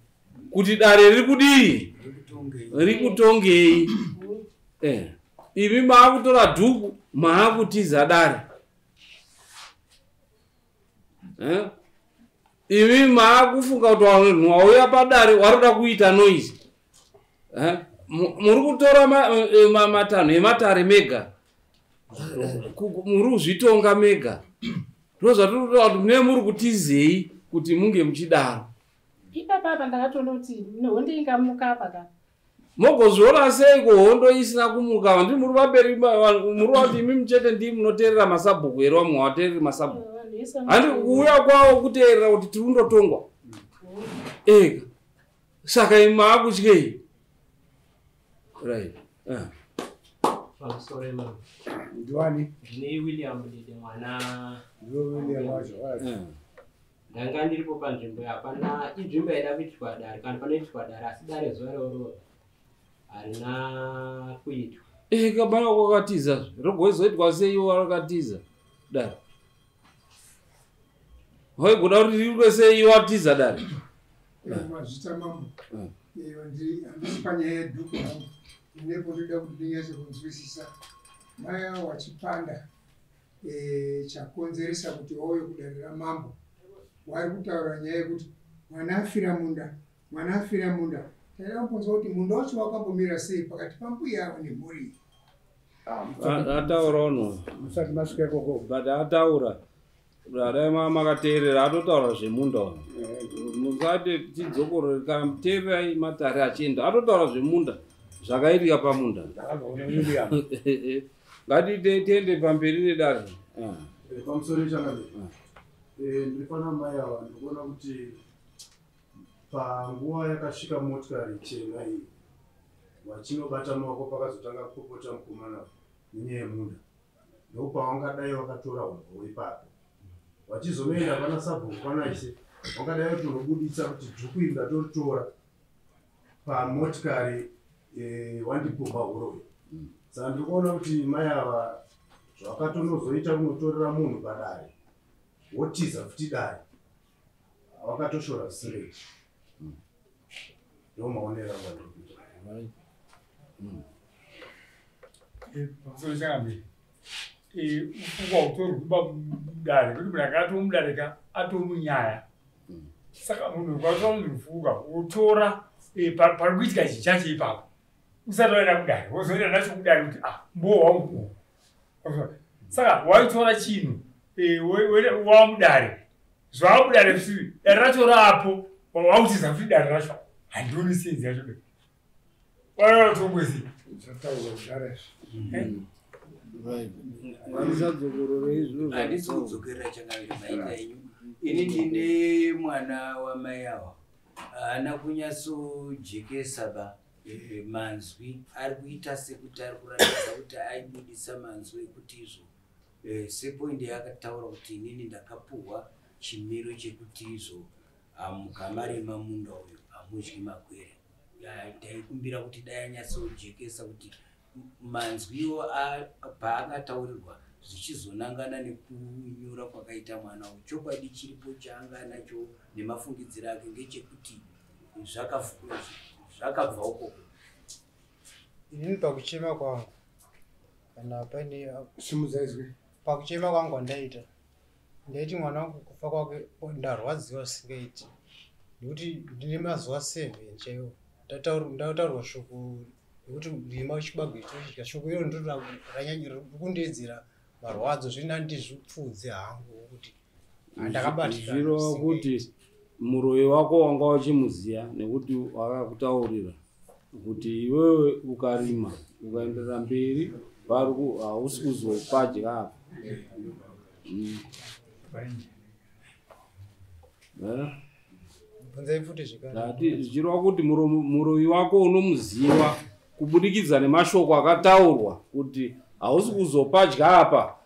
kuti dare riri kudii rikutongei. Imi maakutora dhuku maakutiza dare. Imi maakufunga kuti vanhu wauya padare waroda kuita noise. Muri kutora matanho ematare mega, muri kuzvitonga mega. Ndozvatiri kutaura kuti mune muri kutizei kuti munge muchidaro. Ipapa apa ndakatoona kuti hondo ingamuka apa ka. Mogozviona sei kuhondo isina kumuka? Handiti muri vamberi, muri vati imi muchete ndii munoteerera masabhuku here? Vamwe havateereri masabhuku. Handiti kuuya kwavo kuteerera kuti tiri kundotongwa ega. Saka imi maakutyei? Right. Pamusoro imamo. Ndiwani? Ndine William Dede mwana. Ndiwe William wacho. Ndanga ndiripo panzvimbo hapana inzvimbo yaida kuitwa dare kana panoitwa dare asi dare zuva iroro harina kuitwa. Kabana kwakatiza rogozoitwa sei iwo rakatiza dare? Waigona kuti riitwe sei iwo atiza dare? Mazvita mambo. Handisi panyaya yedhuku hangu. Nepo ndoda kuti ndinyatse kunzwisisa. Mai avo vachipanda chakonzeresa kuti vauye kudare ramambo. Vari kutaura nyaya yekuti mwana afira munda, mwana afira munda. Taida kumbonzwa kuti munda wacho wakambomira sei pakati pambuya avo nemhuri. Ataura uno. Musati masvika ikoko. But ataura. Dai makateerera atotaura zvemunda uno. Musati tidzokorore kana teererai matare achienda. Atotaura zvemunda zvakaitika pamunda. Ngatite tiende pamberi nedare. Pamusoro changamire. Ndiri pana mai ava ndikuona kuti panguva yakasvika motikari chena iyi vachinobata maoko pakazotanga kupopota mukomana nenyaya yemunda ndopavangadai vakatora humbo ipapo vachizonoenda pana sabhuku pana ishe vangadai vatonobudisa kuti dhuku iri ndatoritora pamotikari wandipumba huroyi. Saka ndiri kuona kuti mai ava zvakatonozoita kunotorera munhu padare wotiza futi dare vakatoshora zvisingaiti. Ndo maonero angu andiri kuita. Pamusoro changamire, upfungwa hutorwa mudare kuti munhu akatoo mudare ka atomunyaya. Saka munhu ukatora munhu rufuka wotora pari kuitika chinhu chacho ipapo usati waenda kudare wozoenda nacho kudare kuti mbowa wangu. Saka waitora chinhu wamudare zvamudare futi dare racho rapo wautiza futi dare racho handioni senzi yacho be waratongwezi zvataurwa kudare izvi. Nganisadzokororei zviro. Handisi kudzokerera changamire maita enyu. Ini ndine mwana wamai ava haana kunyatsojekesa ba manzwi ari kuita sekuti ari kuratidza kuti aibudisa manzwi ekuti izvo sepoindi yakataura kuti inini ndakapuhwa chimiro chekuti izvo mukamarima munda uyu hamudyi magwere. Taikumbira kuti dai anyatsojekesa kuti manzwiwo paakataurirwa zvichizonangana nekunyura kwakaita mwana uyu. Chokwadi chiripo chaanga anacho nemafungidziro ake ngechekuti zvakabva ukoko. Inini pakuchema kwangu kana paine simudza izwi. Pakuchema kwangu kwandaita ndaiti mwana wangu kufa kwake ndarwadziwa zvisingaiti nekuti ndine mazuva 7 chaiwo ndataurwa shoko rekuti rima chibage chidya. Shoko iro ndiro ranyanya kundiedzera marwadzo zvino ndizvipfuudze hangu kuti ndakabatikana. Zviro kuti muroyi wako wanga uchimuziya nekuti wakakutaurira kuti iwewe ukarima ukaenderera mberi hausi kuzopadya apa. Zvichireva kuti muroyi wako unomuziva kubudikidza nemashoko akataurwa kuti hausi kuzopadya apa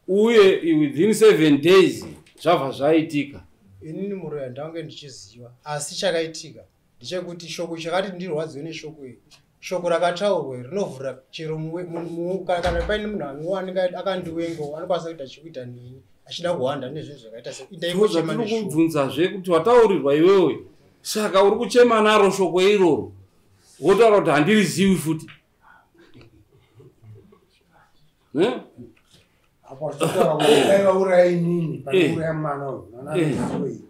uye within 7 days zvabva zvaitika. Inini muroyi handange ndichiziva asi chakaitika ndechekuti shoko chakati ndirwadziwe neshoko iri. Shoko rakataurwa rinovhura chero kana paine munhu anenge akandiwengawo anokwanisa kuita chekuita neni achida kuhwanda nezvinhu zvakaita sezvatiri kubvunzazve kuti wataurirwa iwewe saka uri kuchema naro shoko iroro wotaura kuti handirizivi futi. Apo achitaura kuti dai vauraya inini pane kuuraya mwana uyu. Mwana anoziva.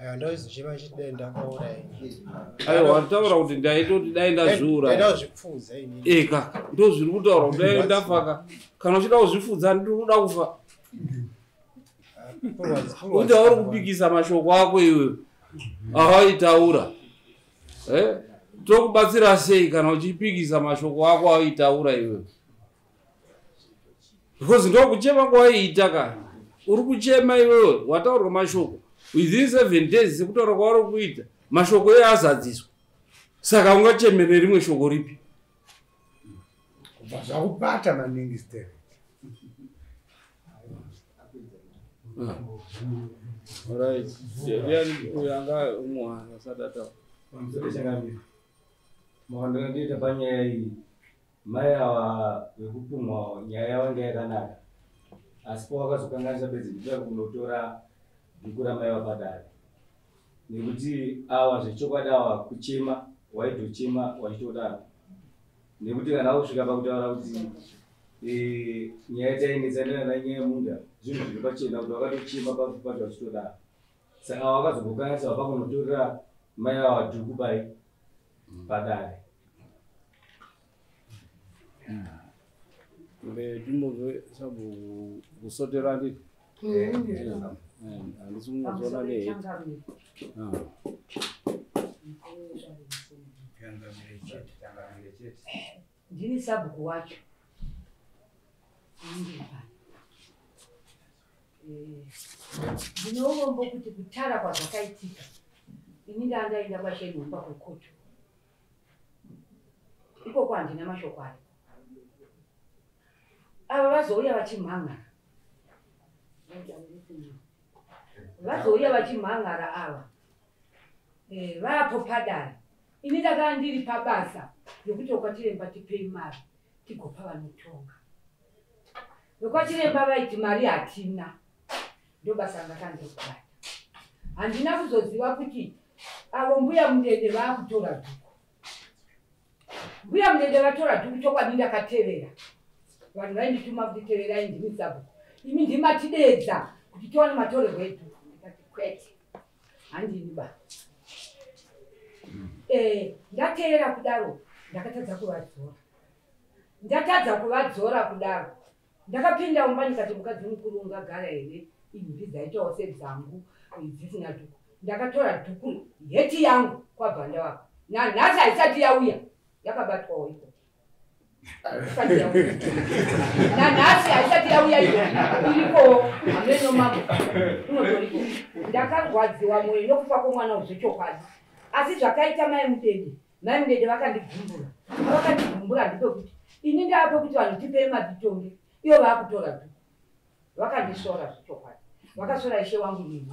Aiwa, ndaizochema chiti dai ndakauraya. Aiwa, wataura kuti ndaitoti dai ndazviuraya. Ndaida kuzvipfuudza inini. Eka, ndo zviri kutaura kuti dai ndafaka. Kana uchida kuzvipfuudza, ndiri kuda kufa. Kuti auri kupikisa mashoko ako iwewe awaitaura. Tokubatsira sei kana uchipikisa mashoko ako awaitaura iwewe? Because ndokuchema kwawaiita ka. Uri kuchema iwewe, wataurwa mashoko within 7 days, sekutaura kwauri kuita, mashoko iye azadziswa, saka ungachemere rimwe shoko ripi? Kubva zvakubata maningi sterek. Alright, ndiani uyu anga umwe asati ataura? Pamusoro, changamire, maondero ndinoita panyaya iyi, mai ava vekupumwa, nyaya yavo yanga yakanaka, asi pawakazokanganisa bedzi ndikuda kunotora dhuku ramai vapadare, nekuti ava zvechokwadi ava kuchema waitochema wachitodaro, nekuti kana wakusvika pakutaura kuti nyaya tainetsanira nanyaya yemunda, zvinhu zviri pachena kuti wakatochema pacho wachitodaro. Saka wakazogokanganisa wapakunotorera mai ava dhuku pai padare. Timbobve sabhuku kusotera, nditi handisi kunyatsona neheti. Changamire chete, changamire chete. Ndini sabhuku wacho. Ndiri pano. Ndinourombo kuti kutara kwazvakaitika, ini ndandaenda kwachenhomba kukoto ikoko, handina mashoko ariko. Ava vazouya vachimhangara, vazouya vachimhangara ava vapo padare. Ini ndakanga ndiri pabasa yokuti vekwaChiremba tipei mari tigopa vanotonga. VekwaChiremba vaiti mari hatina. Ndo basa randakanga ndiri kubata. Handina kuzoziva kuti avo mbuya Mudede vaakutora dhuku. Mbuya Mudede vatora dhuku, chokwadi ndakatevera. Vanhu vaindituma kuti teverai, ndimi sabhuku imi, ndimatidedza kuti tiwane matorerwo edhuku. Ndikati kwete, handini ba. Ndateera kudaro, ndakatadza kuvadzora. Ndatadza kuvadzora kudaro, ndakapinda mumba ndikati, mukadzi mukuru ungagara here imvi dzaitawo sedzangu dzisina dhuku? Ndakatora dhuku, heti yangu, kwabva ndavapa. Nanhasi haisati yauya, yakabatwawo iko. Isati yauya. Nanhasi haisati yauya iyo, irikowo hameno mambo unotoriko. Ndakarwadziwa mwoyo nokufa kwomwana wezvechokwadi, asi zvakaita mai Mudede, mai Mudede vakandigumbura. Vakandigumbura ndepekuti ini ndaape kuti vanhu tipei matitonge, ivo vaakutora dhuku. Vakandisora zvechokwadi, vakasora ishe wangu nini.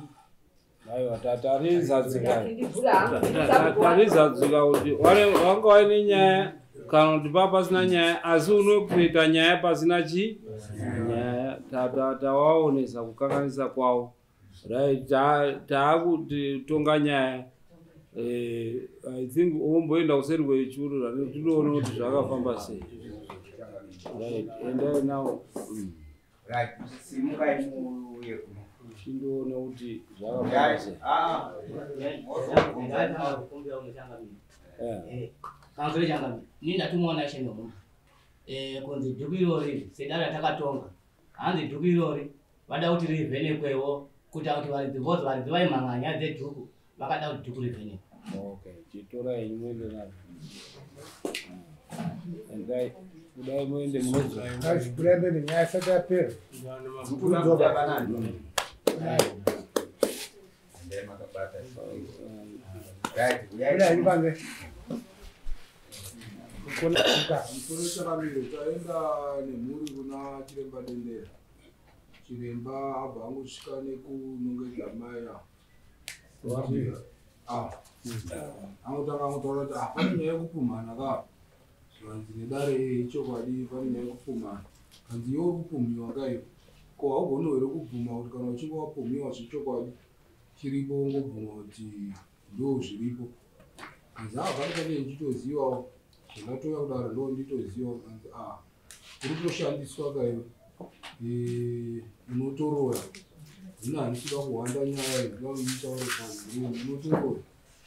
Aiwa, tarizadzika. Ndivhura hangu. Tarizadzika kuti wanga waine nyaya kana kuti paa pasina nyaya, asi unokuita nyaya pasina chi nyaya. Tawaonesa kukanganisa kwavo. Right, taakutonga nyaya. I think womboenda kuseri kwechuru, tinoona kuti zvakafamba sei. Right, endai nawo. Right, simukai muuye kuno. Chindoona kuti zvakafamba sei. Ah, Pamusoro, changamire, ini ndatumaona chenhomba kunzi dhuku irori sedare ratakatonga, hanzi dhuku irori vada kuti rivhenekwewo, kuita kuti varidzi vose, varidzi vaimhanganya dzedhuku, vakada kuti dhuku rivhenekwe. Okay, chitorai muende nazvo. Endai, kudai muende munodzo. Ngazvikurembe nenyaya isati yapera. Dhuku rabuda panani? Endai makabata. Right, Buda uyai. iri panze. Kukona kuka. Musoro, changamire, taenda nemhuri kuna chiremba Dendera. Chiremba abva angosvika nekunongedza mai ava. Ah, angotanga angotaura kuti, ah, pane nyaya yekupumhana ka. Zvanzi nedare, ichokwadi, pane nyaya yekupumhana. Kanzi, iwe uri kupumhiwa kaiwe, ko haugoni here kubvuma kuti kana uchinge wapumhiwa zvechokwadi chiripo, wongobvuma kuti ndo zviripo? Kanzi, ah, pane pane ndichitozivawo zvandatoya kudaro, ndo nditozivawo. Kanzi, ah, uri kutoshandiswa kaiwe, unotoroya. Zvino handisi kuda kuhwanda nyaya iyi, ndoda kuti nditaure pano. Munotoroya,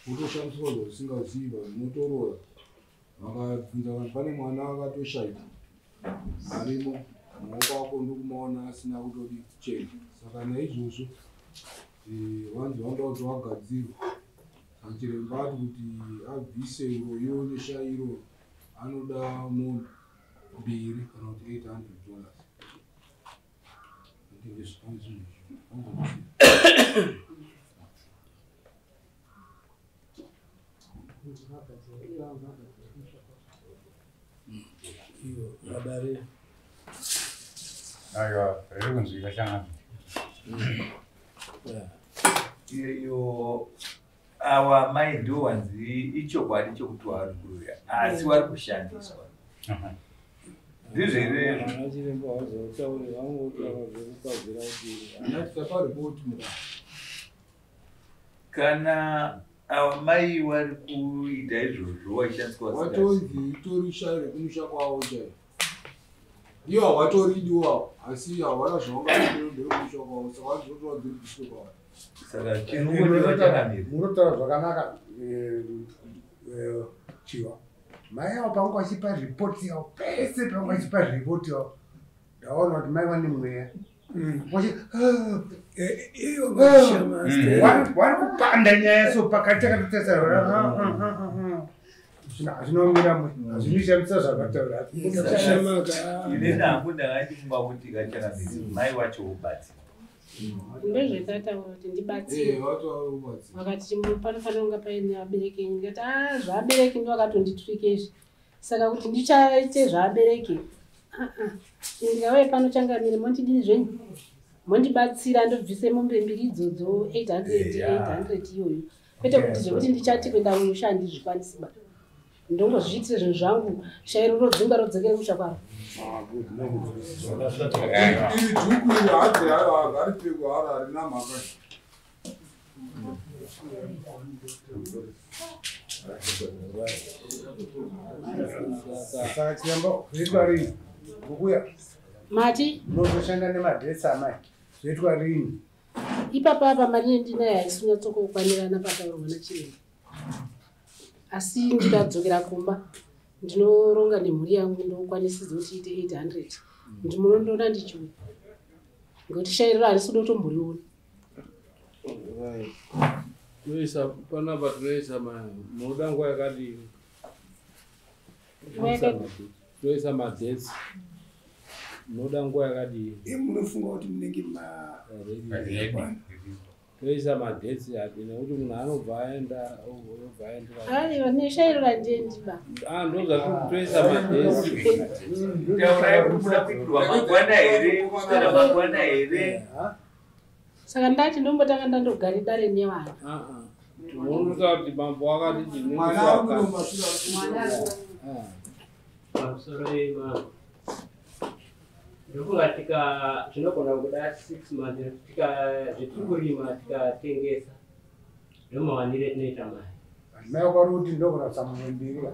motoshandiswa zvausingazivi, vanhu motoroya. Vakabvunza vanhu, pane mwana akatoshaika arimo, maoko ako ndokumaona asina kutodi kuchena. Saka naizvozvo vanzi vanoda kuti vagadzirwe. Saka chiremba ati kuti abvise uroyiwo neshairo anoda mombe mbiri kana kuti $800. Vadare. Aiwa, riri kunzwika changamire. Iyo awa mai ndo wanzi ichokwadi chokuti wari kuroya asi wari kushandiswa. Ndizvo here? Vana chiremba vazotaure vangotaura zvekupazira kuti Handati tapa ripoti mudare. Kana awa mai wari kuita izvozvo waishandiswa Watonzi itori shayi rekumusha kwavo chaiyo. Iyo hawatoridi wavo, asi hawana zvavangaite nderekumusha kwavo, saka vanzi dziribviswe kwavari. Saka chinongodiwa changamire. Munotaura zvakanaka Chiwa. Mai avo panga vachipa ripoti yavo pese panga vachipa ripoti yavo ndaona kuti mai vane mweya. Vari kupanda nyaya so pakati takatotarisa zvinomira mwe hazvinishamisa zvakataura. Ini nangu ndakati kuti kachangamire mai wacho wobatsira. Ndozvetataura kuti ndibatsire. Vakati panofanira kunge paine vabereki enyu. Ndikati a zvabereki ndo vakatonditurika izvi. Saka kuti ndichaite zvabereki. Ndikauye pano changamire mondidii zvenyu? Mondibatsira ndobvise mombe mbiri idzodzo 800 800 iyoyo. Kwete kuti zvekuti ndichati kuenda kumusha handizvikwanisi ba. Ndongozviitire zvinhu zvangu shairo rodzingwa rodzokere kumusha kwaro. Iri dhuku iri hadzi haripfekwe haro harina mhaka. Saka chiremba zvoitwa rini? Ngokuya Mati munozoshanda nemadhesi amai zvoitwa rini? Ipapa apa mari yendinayo haisi kunyatsokukwanirana pataurwa nachiremba. Asi ndikadzokera kumba ndinoronga nemhuri yangu ndokwanisidzo kuti iite 800. Ndimunondoona ndichiuya. Ngekuti shairiro harisi kuda kutomboriona. Toisa panapa tinoisa munoda nguva yakadii? Toisa madhesi. Munoda nguva yakadii? Munofunga kuti munenge Toisa madhesi api nekuti munhu anobva aenda obva aendera. Aiwa neshairo randiendi ba. Ndozvatiri toisa madhesi. Taurai kuti muda kuitirwa mangwana here kuswera mangwana here? Saka ndati ndombotanga ndandogara dare nevana. Tinoona kuti mambo akati Mwana ari kunomba Pamusoro yemambo. Ndofunga tika zvinogona kuda 6 months tika zvetiri kurima tikatengesa ndomawanire tinoita mari. Mai kwari kuti ndokurasa mombe mbiri.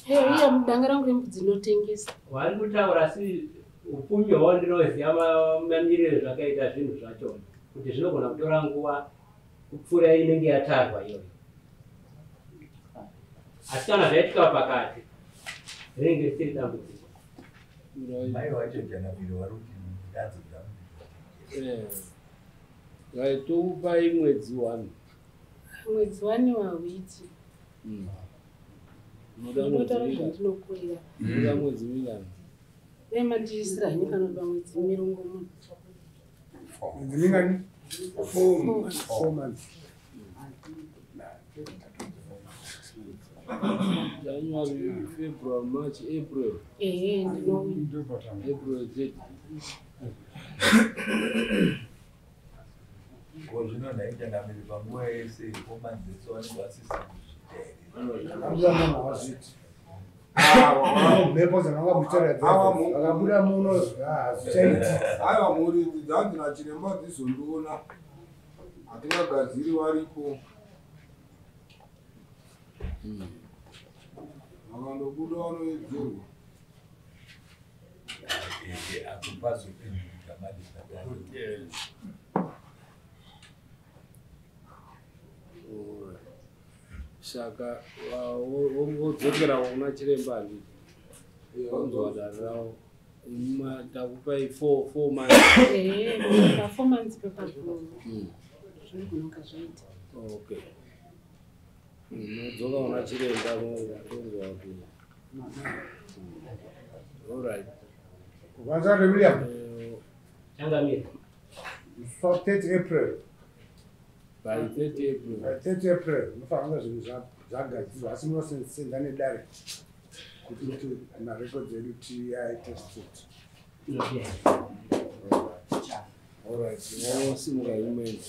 Iyo mudanga rangu rembudzi ndinotengesa. Wari kutaura asi upfumi hwavo ndinoziva mamiriro zvakaita zvinhu zvachona kuti zvinogona kutora nguva kupfuura inenge yatarwa iyoyo. Asi kana zvaitika pakati rinenge risiri dambudziko. Mai wacho changamire wari kuti ndadzo Right, tokupai mwedzi 1. Mwedzi 1 wawiti. Unoda mwedzi Ndinotaura mingani? zvandinokurira. Unoda mwedzi mingani? Dai mandiisira henyu panoda mwedzi mirongomuna. Mwedzi mingani? 4 months. January, February, March, April. Ehe, ndinouya. April 30. Ko zvino nhai changamire panguva yese komanzitso vanenge vasisi kuzviita here? Akabuda munhu hawazviti. Mhepo dzananga muchitaura dzakabuda muno hazvichaiti. Aiwa mhuri idzi dzanzi nachiremba dzizondiona. Hatingagadziri varipo. Vakandobuda vanoedzerwa. Apo pazopinduka. Madare. Saka vodzokera kuna chiremba handiti vanzwa dare ravo. Takupai 4 months. Ehe, pa 4 months pepapo zvinogona zvaita. Okay, modzoka kuna chiremba tonzwa kuti allright. Vanzare William. Changamire. So 30 April. By 30 April. By 30 April munofanira kunge zvinhu zvagadzirwa, asi munosenza nedare kuti marekodzi edu tiaite straight. Allright, vosimuka imweni.